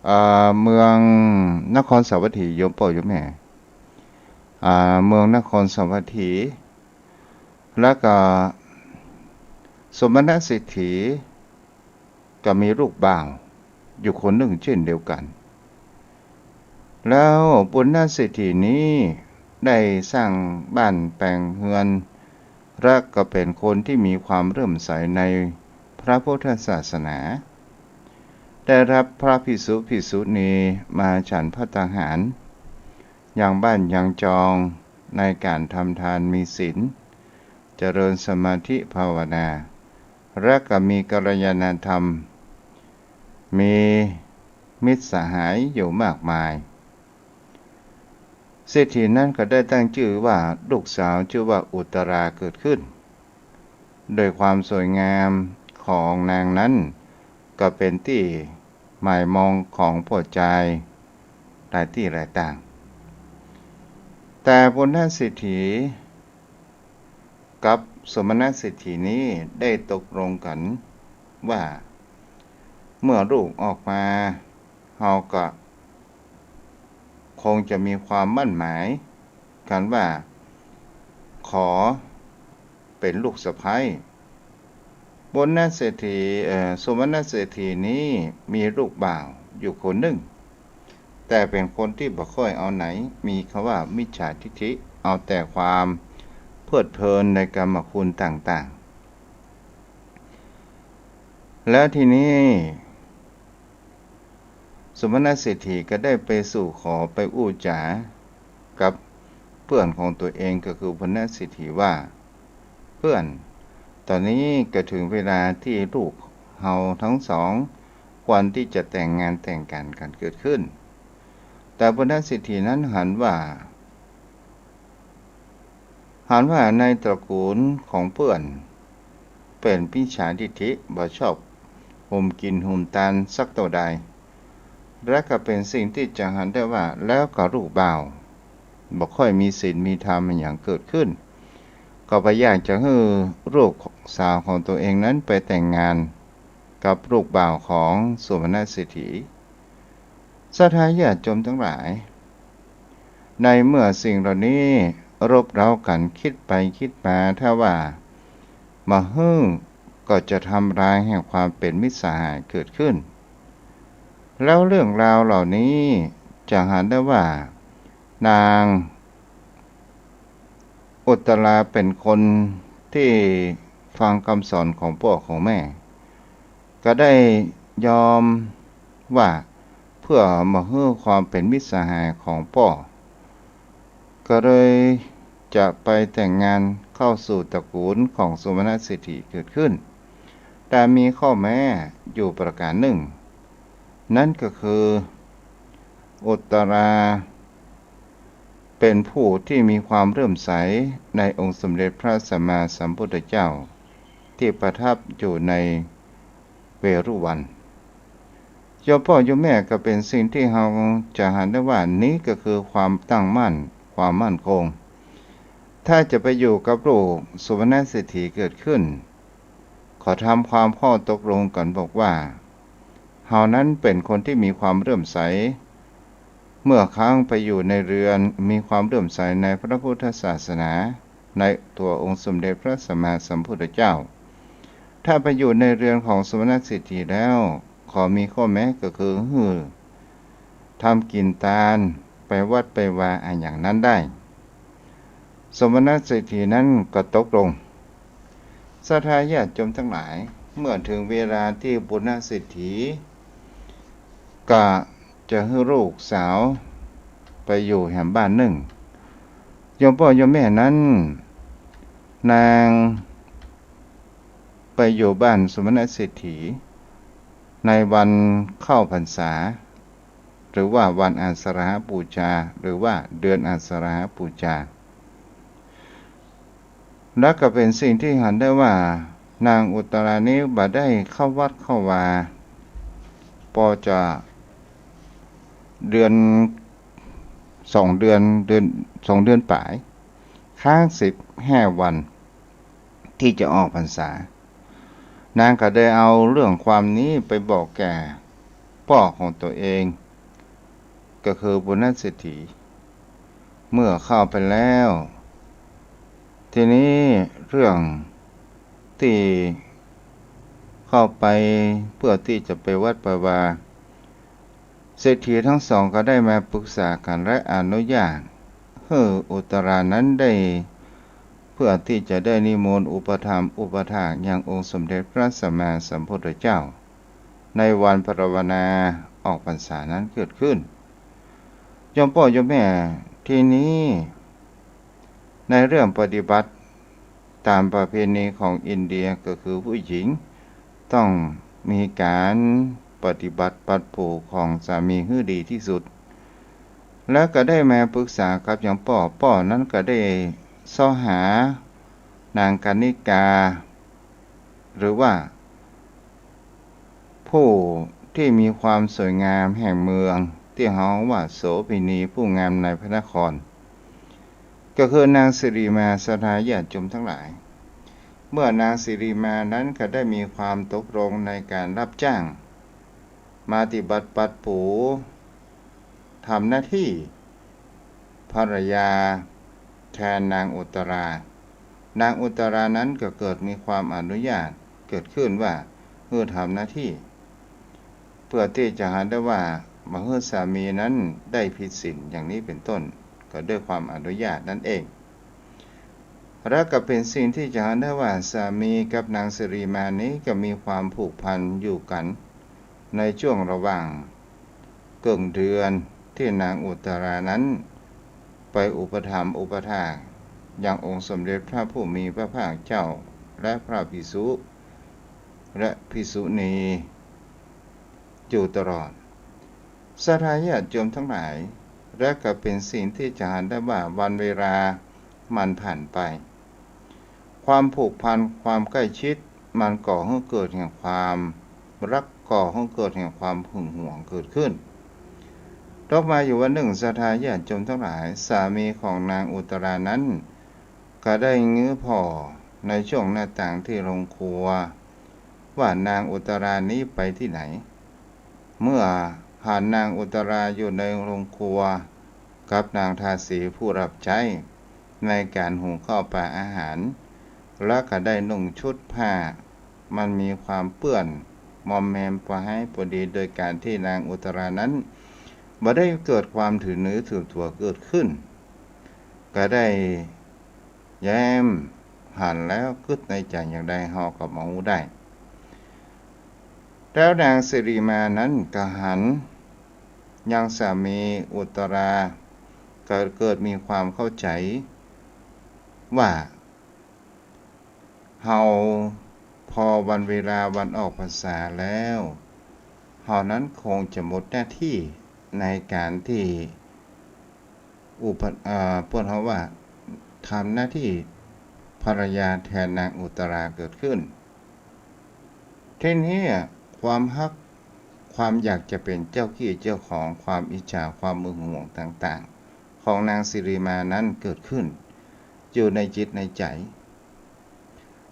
อ่า เมืองนครสาวัตถี โยมป้อโยมแม่ อ่า เมืองนครสาวัตถี แล้วก็สมณเศรษฐี ก็มีลูกบ่าวอยู่คนนึ่งเช่นเดียวกั๋น แล้วปุณณเศรษฐีนี้ได้สร้างบ้านแป๋งเฮือน และก็เป๋นคนตี้มีความเลื่อมใสในพระพุทธศาสนา ได้รับพระภิกษุภิกษุณีมาฉันภัตตาหาร ยังบ้านยังจอง ในก๋านทำทานมีศีล เจริญสมาธิภาวนา และก็มีกัลยาณธรรม มีมิตรสหายอยู่มากมาย เศรษฐีนั้นก็ได้ตั้งจื้อว่า ลูกสาวจื้อว่าอุตตราเกิดขึ้น โดยความสวยงามของนางนั้นก็เป๋นตี้หมายมองของพวกจายหลายตี้หลายตาง แต่ปุณณเศรษฐีกับสมณเศรษฐีนี้ได้ตกลงกั๋นว่า เมื่อลูกออกมา เฮาก็คงจะมีความมั่นหมายกั๋นว่า ขอเป๋นลูกสะใภ้ ปุณณเศรษฐี เอ่อ สมณเศรษฐีนี้มีลูกบ่าวอยู่คนนึ่ง แต่เป๋นคนตี้บ่ค่อยเอาไหน มีกำว่ามิจฉาทิฏฐิ เอาแต่ความเพลิดเพลินในกามคุณต่างๆ แล้วทีนี้ สมณเศรษฐีก็ได้ไปสู่ขอไปอู้จ๋ากับเปื้อนของตั๋วเอง ก็คือปุณณเศรษฐีว่า เปื้อน ต๋อนนี้ก็เถิงเวลาตี้ลูกเฮาตึงสองควรตี้จะแต่งงานแต่งก๋านกั๋นเกิดขึ้น แต่ปุณณเศรษฐีนั้นหันว่า หันว่าในตระกูลของเปื้อนเป๋นมิจฉาทิฏฐิ บ่ชอบหุมกิ๋นหุมตานสักเต้าใด และก็เป๋นสิ่งตี้จะหันได้ว่า แล้วก็ลูกบ่าวบ่ค่อยมีศีลมีธรรมอะหยังเกิดขึ้น ก็บ่อยากจะหื้อลูกสาวของตัวเองนั้นไปแต่งงานกับลูกบ่าวของสุวรรณเศรษฐี ศรัทธาญาติโยมทั้งหลาย ในเมื่อสิ่งเหล่านี้รบเร้ากั๋น กึ๊ดไปกึ๊ดมา ถ้าว่าบ่หื้อ ก็จะทำลายแห่งความเป๋นมิตรสหายเกิดขึ้น แล้วเรื่องราวเหล่านี้จะหันได้ว่า นางอุตตราเป๋นคนตี้ฟังกำสอนของป้อของแม่ ก็ได้ยอมว่าเปื้อบ่หื้อความเป๋นมิตรสหายของป้อ ก็เลยจะไปแต่งงานเข้าสู่ตระกู๋ลของสุวรรณเศรษฐีเกิดขึ้น แต่มีข้อแม้อยู่ประก๋านนึ่ง นั้นก็คือ อุตตราเป๋นผู้ตี้มีความเลื่อมใสในองค์สมเด็จพระสัมมาสัมพุทธเจ้า ตี้ประทับอยู่ในเวฬุวัน โยมป้อโยมแม่ ก็เป๋นสิ่งตี้เฮาจะหันได้ว่านี้ก็คือความตั้งมั่น ความมั่นคง ถ้าจะไปอยู่กับลูกสุวรรณเศรษฐีเกิดขึ้น ก็ทำความข้อตกลงกั๋นบอกว่า เฮานั้นเป๋นคนตี้มีความเลื่อมใส เมื่อครั้งไปอยู่ในเรือน มีความเลื่อมใสในพระพุทธศาสนา ในตั๋วองค์สมเด็จพระสัมมาสัมพุทธเจ้า ถ้าไปอยู่ในเรือนของสุวรรณเศรษฐีแล้ว ขอมีข้อแม้ก็คือหื้อทำกิ๋นตาน ไปวัดไปวาอะหยังนั้นได้ สุวรรณเศรษฐีนั้นก็ตกลง ศรัทธาญาติโยมทั้งหลาย เมื่อเถิงเวลาตี้ปุณณเศรษฐี ก็จะหื้อลูกสาวไปอยู่แหมบ้านนึ่ง โยมป้อโยมแม่นั้น นางไปอยู่บ้านสุวรรณเศรษฐี ในวันเข้าพรรษา หรือว่าวันอาสาฬหบูชา หรือว่าเดือนอาสาฬหบูชา และก็เป๋นสิ่งตี้หันได้ว่า นางอุตตรานี้บ่ได้เข้าวัดเข้าวา ปอจะเดือน สองเดือน เดือน สองเดือนป๋าย ค้างสิบห้าวัน ตี้จะออกพรรษา นางก็ได้เอาเรื่องความนี้ไปบอกแก่ป้อของตั๋วเอง ก็คือปุณณเศรษฐี เมื่อเข้าไปแล้ว ทีนี้เรื่องตี้เข้าไปเปื้อตี้จะไปวัดไปวา เศรษฐีตังสองก็ได้มาปรึกษากั๋นและอนุญาตหื้ออุตตรานั้นได้ เปื้อตี้จะได้นิมนต์อุปถัมภ์อุปถากยังองค์สมเด็จพระสัมมาสัมพุทธเจ้า ในวันปรวณาออกพรรษานั้นเกิดขึ้น โยมป้อโยมแม่ ทีนี้ ในเรื่องปฏิบัติต๋ามประเพณีของอินเดีย ก็คือผู้หญิงต้องมีก๋านปฏิบัติปัดปู๋ของสามีหื้อดีตี้สุด แล้วก็ได้มาปรึกษากับยังป้อ ป้อนั้นก็ได้เซาะหานางกนิกา หรือว่า ผู้ตี้มีความสวยงามแห่งเมือง ตี้เฮาว่าโสเภณี ผู้งามในพระนคร ก็คือนางสิริมา ศรัทธาญาติโยมทั้งหลาย เมื่อนางสิริมานั้นก็ได้มีความตกลงในก๋านรับจ้าง มาปฏิบัติปัดปู๋ ทำหน้าตี้ภรรยาแทนนางอุตตรา นางอุตตรานั้นก็เกิดมีความอนุญาตเกิดขึ้นว่า หื้อทำหน้าตี้ เปื้อตี้จะหันได้ว่าบ่หื้อสามีนั้นได้ผิดศีลอย่างนี้เป๋นต้น ก็ด้วยความอนุญาตนั้นเอง และก็เป๋นสิ่งตี้จะหันได้ว่าสามีกับนางสิริมานี้ก็มีความผูกพันอยู่กั๋น ในจ้วงระหว่างเกิ่งเดือนตี้นางอุตตรานั้นไปอุปถัมภ์อุปถากยังองค์สมเด็จพระผู้มีพระภาคเจ้า และพระภิกษุ และภิกษุณี อยู่ตลอด ศรัทธาญาติโยมทั้งหลาย และก็เป๋นสิ่งตี้จะหันได้ว่าวันเวลามันผ่านไป ความผูกพัน ความใกล้ชิด มันก่อหื้อเกิดแห่งความฮัก ก่อหื้อเกิดแห่งความหึงหวงเกิดขึ้น ต่อมาอยู่วันนึ่ง ศรัทธาญาติโยมทั้งหลาย สามีของนางอุตตรานั้น ก็ได้งื้อผ่อในช่วงหน้าต่างตี้โฮงครัว ว่านางอุตตรานี้ไปตี้ไหน เมื่อหันนางอุตตราอยู่ในโฮงครัว กับนางทาสีผู้ฮับใจ๊ในก๋านหุงข้าวปาอาหาร และก็ได้นุ่งชุดผ้า มันมีความเปื้อนมอมแมมปอไฮปอดี โดยก๋านตี้นางอุตตรานั้นบ่ได้เกิดความถือเนื้อถือตั๋วเกิดขึ้น ก็ได้แย้มหันแล้วกึ๊ดในใจ๋อย่างใด เฮาก็บ่ฮู้ได้ แล้วนางสิริมานั้นก็หันยังสามีอุตตรา ก็เกิดมีความเข้าใจ๋ว่า เฮาพอวันเวลาวันออกพรรษาแล้ว เฮานั้นคงจะหมดหน้าตี้ในก๋านตี้อุป เอ่อ เปิ้นเฮาว่าทำหน้าตี้ภรรยาแตนนางอุตตราเกิดขึ้น ทีนี้ความฮัก ความอยากจะเป๋นเจ้ากี้เจ้าของ ความอิจฉา ความหึงหวงต่างๆ ของนางสิริมานั้นเกิดขึ้นอยู่ในจิตในใจ๋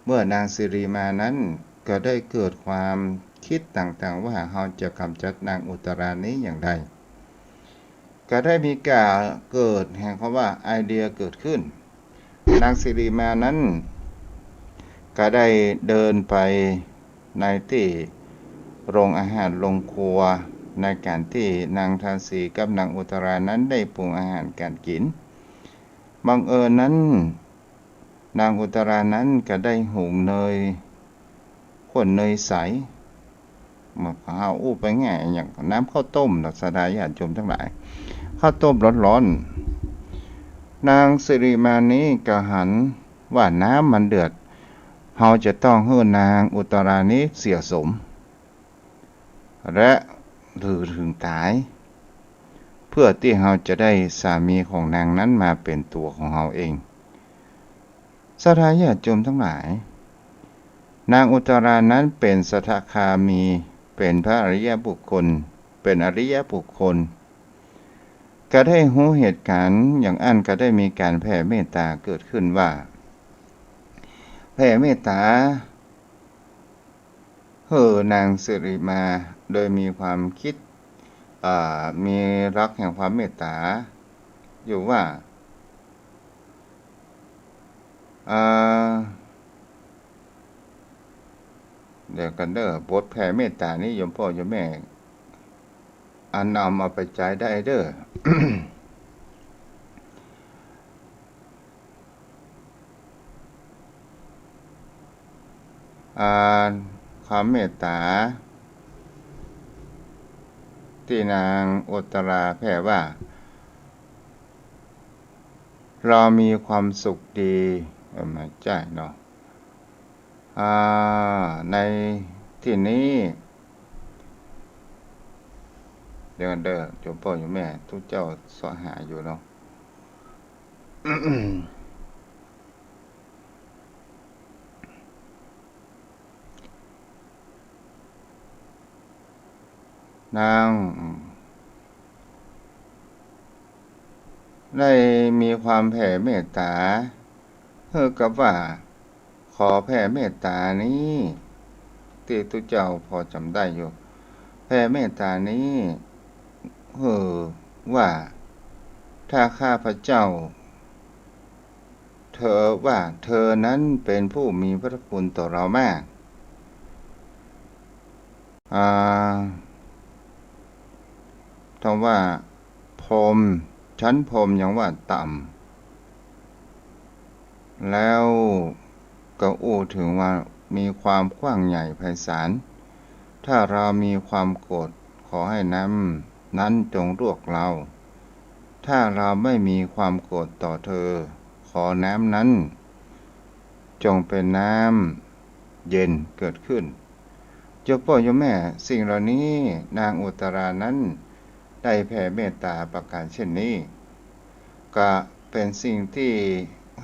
เมื่อนางสิริมานั้นก็ได้เกิดความกึ๊ดต่างๆ ว่าเฮาจะก๋ำจัดนางอุตตรานี้อย่างใด ก็ได้มีก๋านเกิดแห่งคำว่าไอเดียเกิดขึ้น นางสิริมานั้นก็ได้เดินไปในตี้โฮงอาหารโฮงครัว ในก๋านตี้นางทาสีกับนางอุตตรานั้นได้ปรุงอาหารก๋านกิ๋น บังเอิญนั้น นางอุตตรานั้นก็ได้หุงเนย ข้นเนยใส มันก็เฮาอู้ไปง่ายอย่างน้ำข้าวต้มเนาะ ศรัทธาญาติโยมตังหลาย ข้าวต้มฮ้อนๆ นางสิริมานี้ก็หันว่าน้ำมันเดือด เฮาจะต้องหื้อนางอุตตรานี้เสียสม และหื้อเถิงต๋าย เปื้อตี้เฮาจะได้สามีของนางนั้นมาเป๋นตั๋วของเฮาเอง ศรัทธาญาติโยมตังหลาย นางอุตตรานั้นเป๋นสกทาคามี เป๋นพระอริยบุคคล เป๋นอริยบุคคล ก็ได้ฮู้เหตุก๋ารณ์อย่างอั้น ก็ได้มีก๋านแผ่เมตต๋าเกิดขึ้นว่า แผ่เมตต๋าหื้อนางสิริมา โดยมีความกึ๊ด อ่า มีหลักแห่งความเมตต๋าอยู่ว่า อ่า เดี๋ยวก่อนเด้อ บทแผ่เมตต๋านี้โยมป้อโยมแม่ อันนำเอาไปใจ๊ได้เด้อ อ่า ความเมตต๋าตี้นางอุตตราแผ่ว่า เรามีความสุขดี เออ ไม่ใจ้เนาะ อ่า ในตี้นี้ เดี๋ยวก่อนเด้อ โยมป้อโยมแม่ ตุ๊เจ้าเซาะหาอยู่เนาะ นาง ได้มีความแผ่เมตต๋า หื้อกับว่า ขอแผ่เมตต๋านี้ ตี้ตุ๊เจ้าพอจ๋ำได้อยู่ แผ่เมตต๋านี้ หื้อว่า ถ้าข้าพเจ้า เธอว่า เธอนั้นเป๋นผู้มีพระคุณต่อเรามาก อ่า ถ้าว่าพรหม ชั้นพรหมยังว่าต่ำ แล้วก็อู้เถิงว่ามีความกว้างใหญ่ไพศาล ถ้าเรามีความโกรธ ขอให้น้ำนั้นจงลวกเรา ถ้าเราไม่มีความโกรธต่อเธอ ขอน้ำนั้นจงเป็นน้ำเย็นเกิดขึ้น โยมป้อโยมแม่ สิ่งเหล่านี้นางอุตตรานั้นได้แผ่เมตตาประก๋านเช่นนี้ ก็เป๋นสิ่งตี้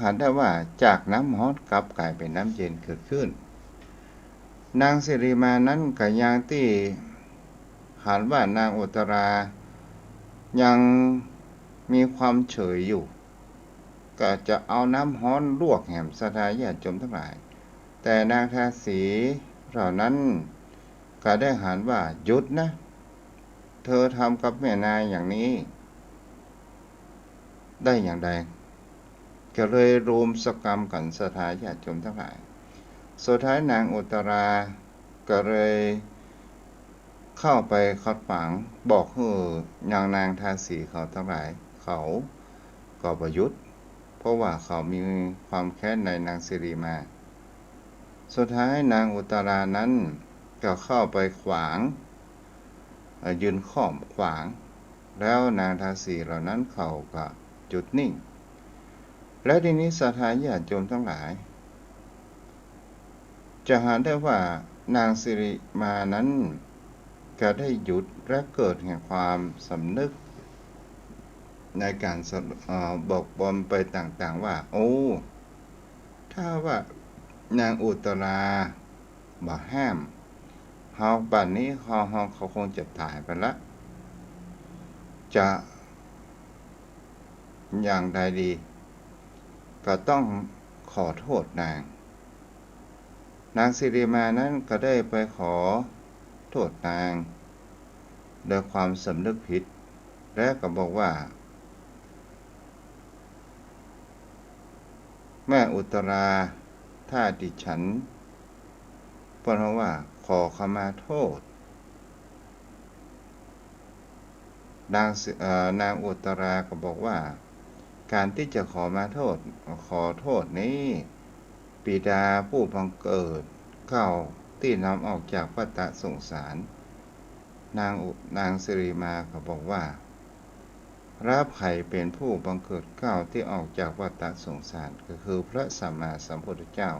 หันได้ว่าจากน้ำฮ้อนกลับก๋ายเป๋นน้ำเย็นเกิดขึ้น นางสิริมานั้นก็ยังตี้หันว่านางอุตตรายังมีความเฉยอยู่ ก็จะเอาน้ำฮ้อนลวกแหมศรัทธาญาติโยมตังหลาย แต่นางทาสีเหล่านั้นก็ได้หันว่า หยุดนะ เธอทำกับแม่นายอย่างนี้ได้อย่างไร ก็เลยรุมสกรรมกั๋นศรัทธาญาติโยมตังหลาย สุดท้ายนางอุตตราก็เลยเข้าไปขัดขวาง บอกหื้อยังนางทาสีเขาตังหลาย เขาก็บ่หยุด เพราะว่าเขามีความแค้นในนางสิริมา สุดท้ายนางอุตตรานั้นก็เข้าไปขวาง เอ่อ ยืนค่อมขวาง แล้วนางทาสีเหล่านั้นเขาก็หยุดนิ่ง และทีนี้ศรัทธาญาติโยมตังหลาย จะหันได้ว่านางสิริมานั้นก็ได้หยุดและเกิดแห่งความสำนึกในก๋านสะ- เอ่อ บอกบนไปต่างๆ ว่า โอ้ ถ้าว่านางอุตตราบ่ห้าม เฮาบัดนี้เฮา เฮา เขาคงจะต๋ายไปละ จะอย่างใดดี ก็ต้องขอโทษนาง นางสิริมานั้นก็ได้ไปขอโทษนางโดยความสำนึกผิด และก็บอกว่า แม่อุตตรา ถ้าดิฉัน เปิ้นว่าขอขมาโทษ นางสิ- เอ่อ นางอุตตราก็บอกว่า ก๋านตี้จะขอมาโทษ ขอโทษนี้ บิดาผู้บังเกิดเกล้าตี้นำออกจากวัฏสงสาร นางอุ- นางสิริมาก็บอกว่า แล้วใผเป๋นผู้บังเกิดเกล้าตี้ออกจากวัฏสงสาร ก็คือพระสัมมาสัมพุทธเจ้า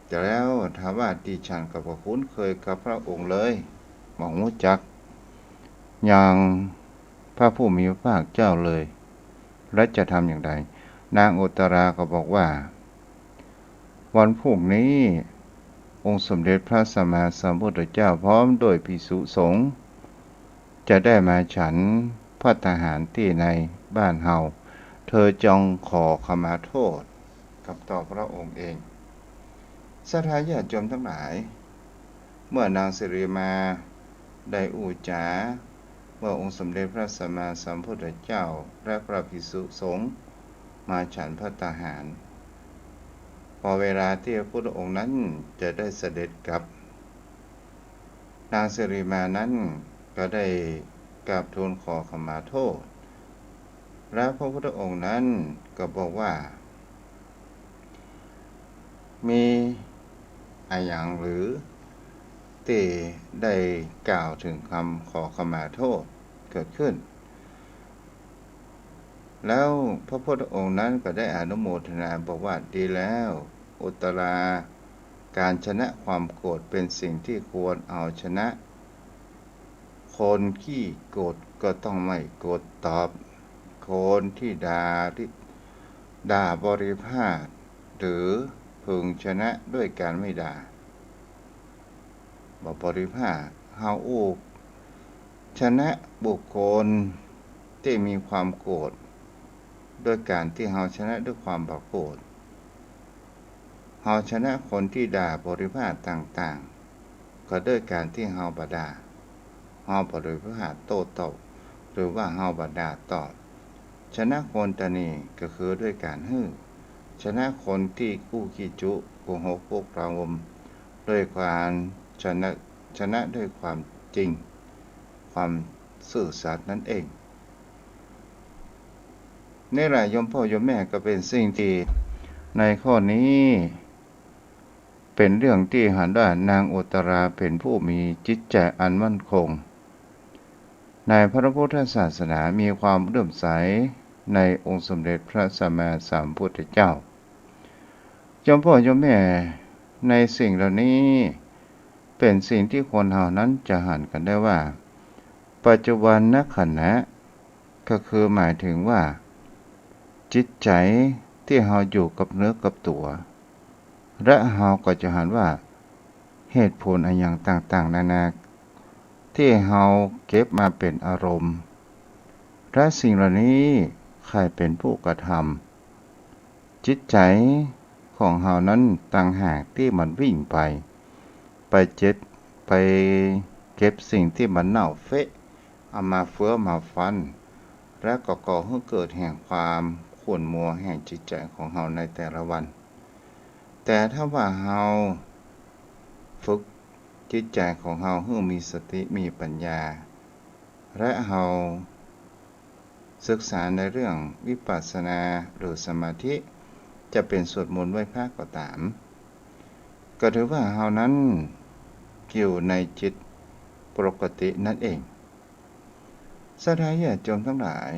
แต่แล้วถามว่า ดิฉันก็บ่คุ้นเคยกับพระองค์เลย บ่ฮู้จักยังพระผู้มีพระภาคเจ้าเลย และจะทำอย่างใด นางอุตตราก็บอกว่า วันพรุ่งนี้ องค์สมเด็จพระสัมมาสัมพุทธเจ้าพร้อมด้วยภิกษุสงฆ์ จะได้มาฉันภัตตาหารตี้ในบ้านเฮา เธอจงขอขมาโทษกับต่อพระองค์เอง ศรัทธาญาติโยมตังหลาย เมื่อนางสิริมาได้อู้จ๋า เมื่อองค์สมเด็จพระสัมมาสัมพุทธเจ้าและพระภิกษุสงฆ์มาฉันภัตตาหาร พอเวลาตี้พระพุทธองค์นั้นจะได้เสด็จกลับ นางสิริมานั้นก็ได้กราบทูลขอขมาโทษ และพระพุทธองค์นั้นก็บอกว่า มีอะหยังหรือตี้ได้กล่าวเถิงกำขอขมาโทษเกิดขึ้น แล้วพระพุทธองค์นั้นก็ได้อนุโมทนาบอกว่า ดีแล้ว อุตตรา ก๋านชนะความโกรธเป๋นสิ่งตี้ควรเอาชนะ คนขี้โกรธก็ต้องไม่โกรธตอบ คนตี้ด่า ด่าบริภาส หรือพึงชนะด้วยก๋านไม่ด่า บ่บริภาส เฮาอู้ชนะบุคคลตี้มีความโกรธ ด้วยก๋านตี้เฮาชนะด้วยความบ่โกรธ เฮาชนะคนตี้ด่าบริภาสต่างๆ ก็ด้วยก๋านตี้เฮาบ่ด่า เฮาบ่บริภาสโต้ตอบ หรือว่าเฮาบ่ด่าตอบ ชนะคนตระหนี่ก็คือด้วยก๋านหื้อ ชนะคนตี้อู้ขี้จุ๊ โกหก ปลุกระดม ด้วยก๋านชนะ ชนะด้วยความจริง ความซื่อสัตย์นั้นเอง นี่แหละโยมพ่อโยมแม่ ก็เป๋นสิ่งตี้ในข้อนี้ เป๋นเรื่องตี้หันว่านางอุตตราเป๋นผู้มีจิตใจ๋อันมั่นคง ในพระพุทธศาสนามีความเลื่อมใสในองค์สมเด็จพระสัมมาสัมพุทธเจ้า โยมพ่อโยมแม่ ในสิ่งเหล่านี้เป๋นสิ่งตี้คนเฮานั้นจะหันกั๋นได้ว่า ปัจจุบันนขณะ ก็คือหมายเถิงว่า จิตใจ๋ตี้เฮาอยู่กับเนื้อกับตั๋ว และเฮาก็จะหันว่า เหตุผลอะหยังต่างๆ นานา ตี้เฮาเก็บมาเป๋นอารมณ์ และสิ่งเหล่านี้ ใผเป๋นผู้กระทำ จิตใจ๋ของเฮานั้นต่างหากตี้มันวิ่งไป ไปเจ็บ ไปเก็บสิ่งตี้มันเน่าเฟะ เอามาเฟือมาฟัน และก็ก่อหื้อเกิดแห่งความขุ่นมัวแห่งจิตใจ๋ของเฮาในแต่ละวัน แต่ถ้าว่าเฮาฝึกจิตใจ๋ของเฮาหื้อมีสติมีปัญญา และเฮาศึกษาในเรื่องวิปัสสนาหรือสมาธิ จะเป๋นสวดมนต์ไหว้พระก็ต๋าม ก็ถือว่าเฮานั้นอยู่ในจิตปกตินั่นเอง ศรัทธาญาติโยมตังหลาย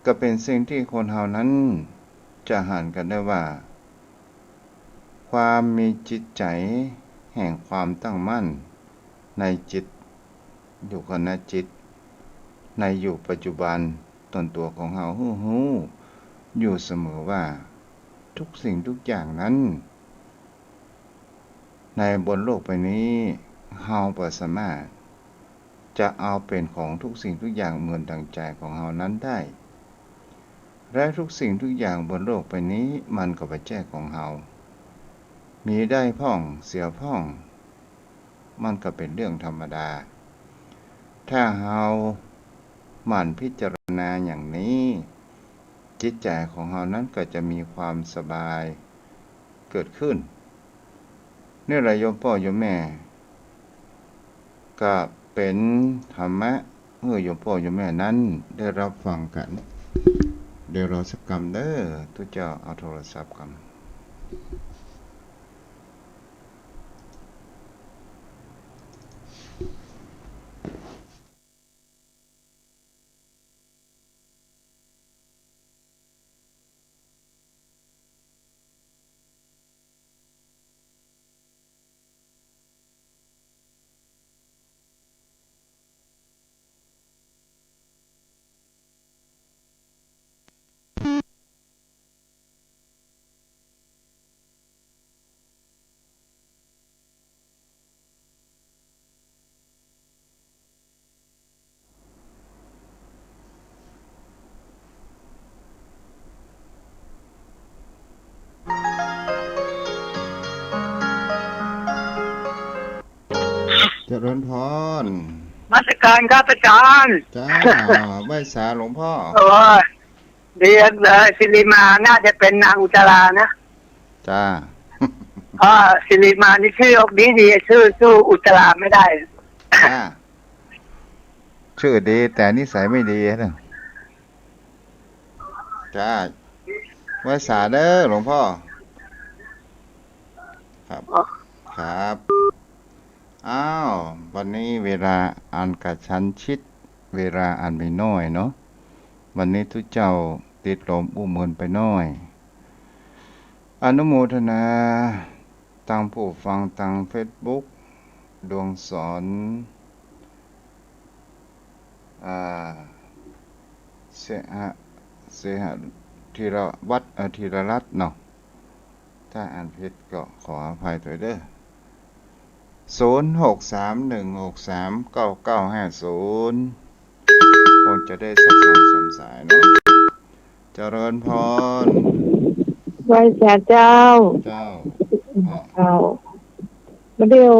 ก็เป๋นสิ่งตี้คนเฮานั้นจะหันกั๋นได้ว่า ความมีจิตใจ๋แห่งความตั้งมั่นในจิต อยู่กับณจิต ในอยู่ปัจจุบันตนตั๋วของเฮาหื้อฮู้อยู่เสมอว่า ทุกสิ่งทุกอย่างนั้น ในบนโลกใบนี้ เฮาบ่สามารถจะเอาเป๋นของทุกสิ่งทุกอย่างเหมือนดั่งใจ๋ของเฮานั้นได้ และทุกสิ่งทุกอย่างบนโลกใบนี้มันก็บ่ใจ้ของเฮา มีได้พ่องเสียพ่อง มันก็เป๋นเรื่องธรรมดา ถ้าเฮาหมั่นพิจารณาอย่างนี้ จิตใจ๋ของเฮานั้นก็จะมีความสบายเกิดขึ้น นี่แหละโยมป้อโยมแม่ ก็เป๋นธรรมะหื้อโยมป้อโยมแม่นั้นได้รับฟังกั๋น เดี๋ยวรอสักกำเด้อ ตุ๊เจ้าเอาโทรศัพท์กำ เจริญพร นมัสการครับอาจารย์ จ้า ไหว้สาหลวงพ่อ โอ้ย ดีเลย สิริมา น่าจะเป็นนางอุจจารานะ จ้า อ่า สิริมานี่ชื่อดีดี ชื่อสู้อุจจาราไม่ได้ จ้า ชื่อดีแต่นิสัยไม่ดีนะ จ้า ไหว้สาเด้อหลวงพ่อ ครับ ครับ อ้าว วันนี้เวลาอันกระชั้นชิด เวลาอันมีน้อยเนาะ วันนี้ตุ๊เจ้าติดลมอู้เมินไปน้อย อนุโมทนา ตังผู้ฟังตังเฟซบุ๊ก ดวงสอน อ่า เสหะ เสหะธีรวัฒน์ เอ่อ ธีรรัตน์เนาะ ถ้าอ่านผิดก็ขออภัยตวยเด้อ ศูนย์หกสามหนึ่งหกสามเก้าเก้าห้าศูนย์ คงจะได้สักสองสามสายเนาะ เจริญพร ไหว้สาเจ้า เจ้า เจ้า บ่าเดี่ยว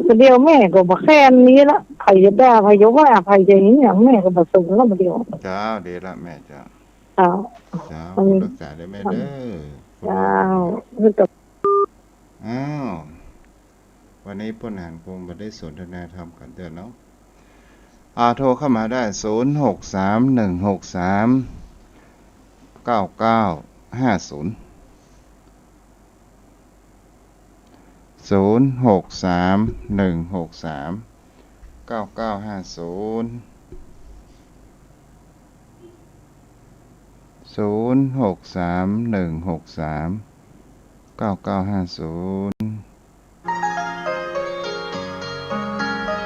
บ่าเดี่ยวแม่ก็บ่แค้นนี้ละ ใผจะด่า ใผจะว่า ใผจะเหียง แม่ก็บ่สนละบ่าเดี่ยว เจ้า ดีละแม่เจ้า เจ้า เจ้า อืม รักษาด้วยแม่เด้อ เจ้า อ้าว วันนี้ป้อหนานคงบ่ได้สนทนาธรรมกั๋นเตื้อเนาะ อ่า โทรเข้ามาได้ ศูนย์หกสามหนึ่งหกสามเก้าเก้าห้าศูนย์ ศูนย์หกสามหนึ่งหกสามเก้าเก้าห้าศูนย์ ศูนย์หกสามหนึ่งหกสามเก้าเก้าห้าศูนย์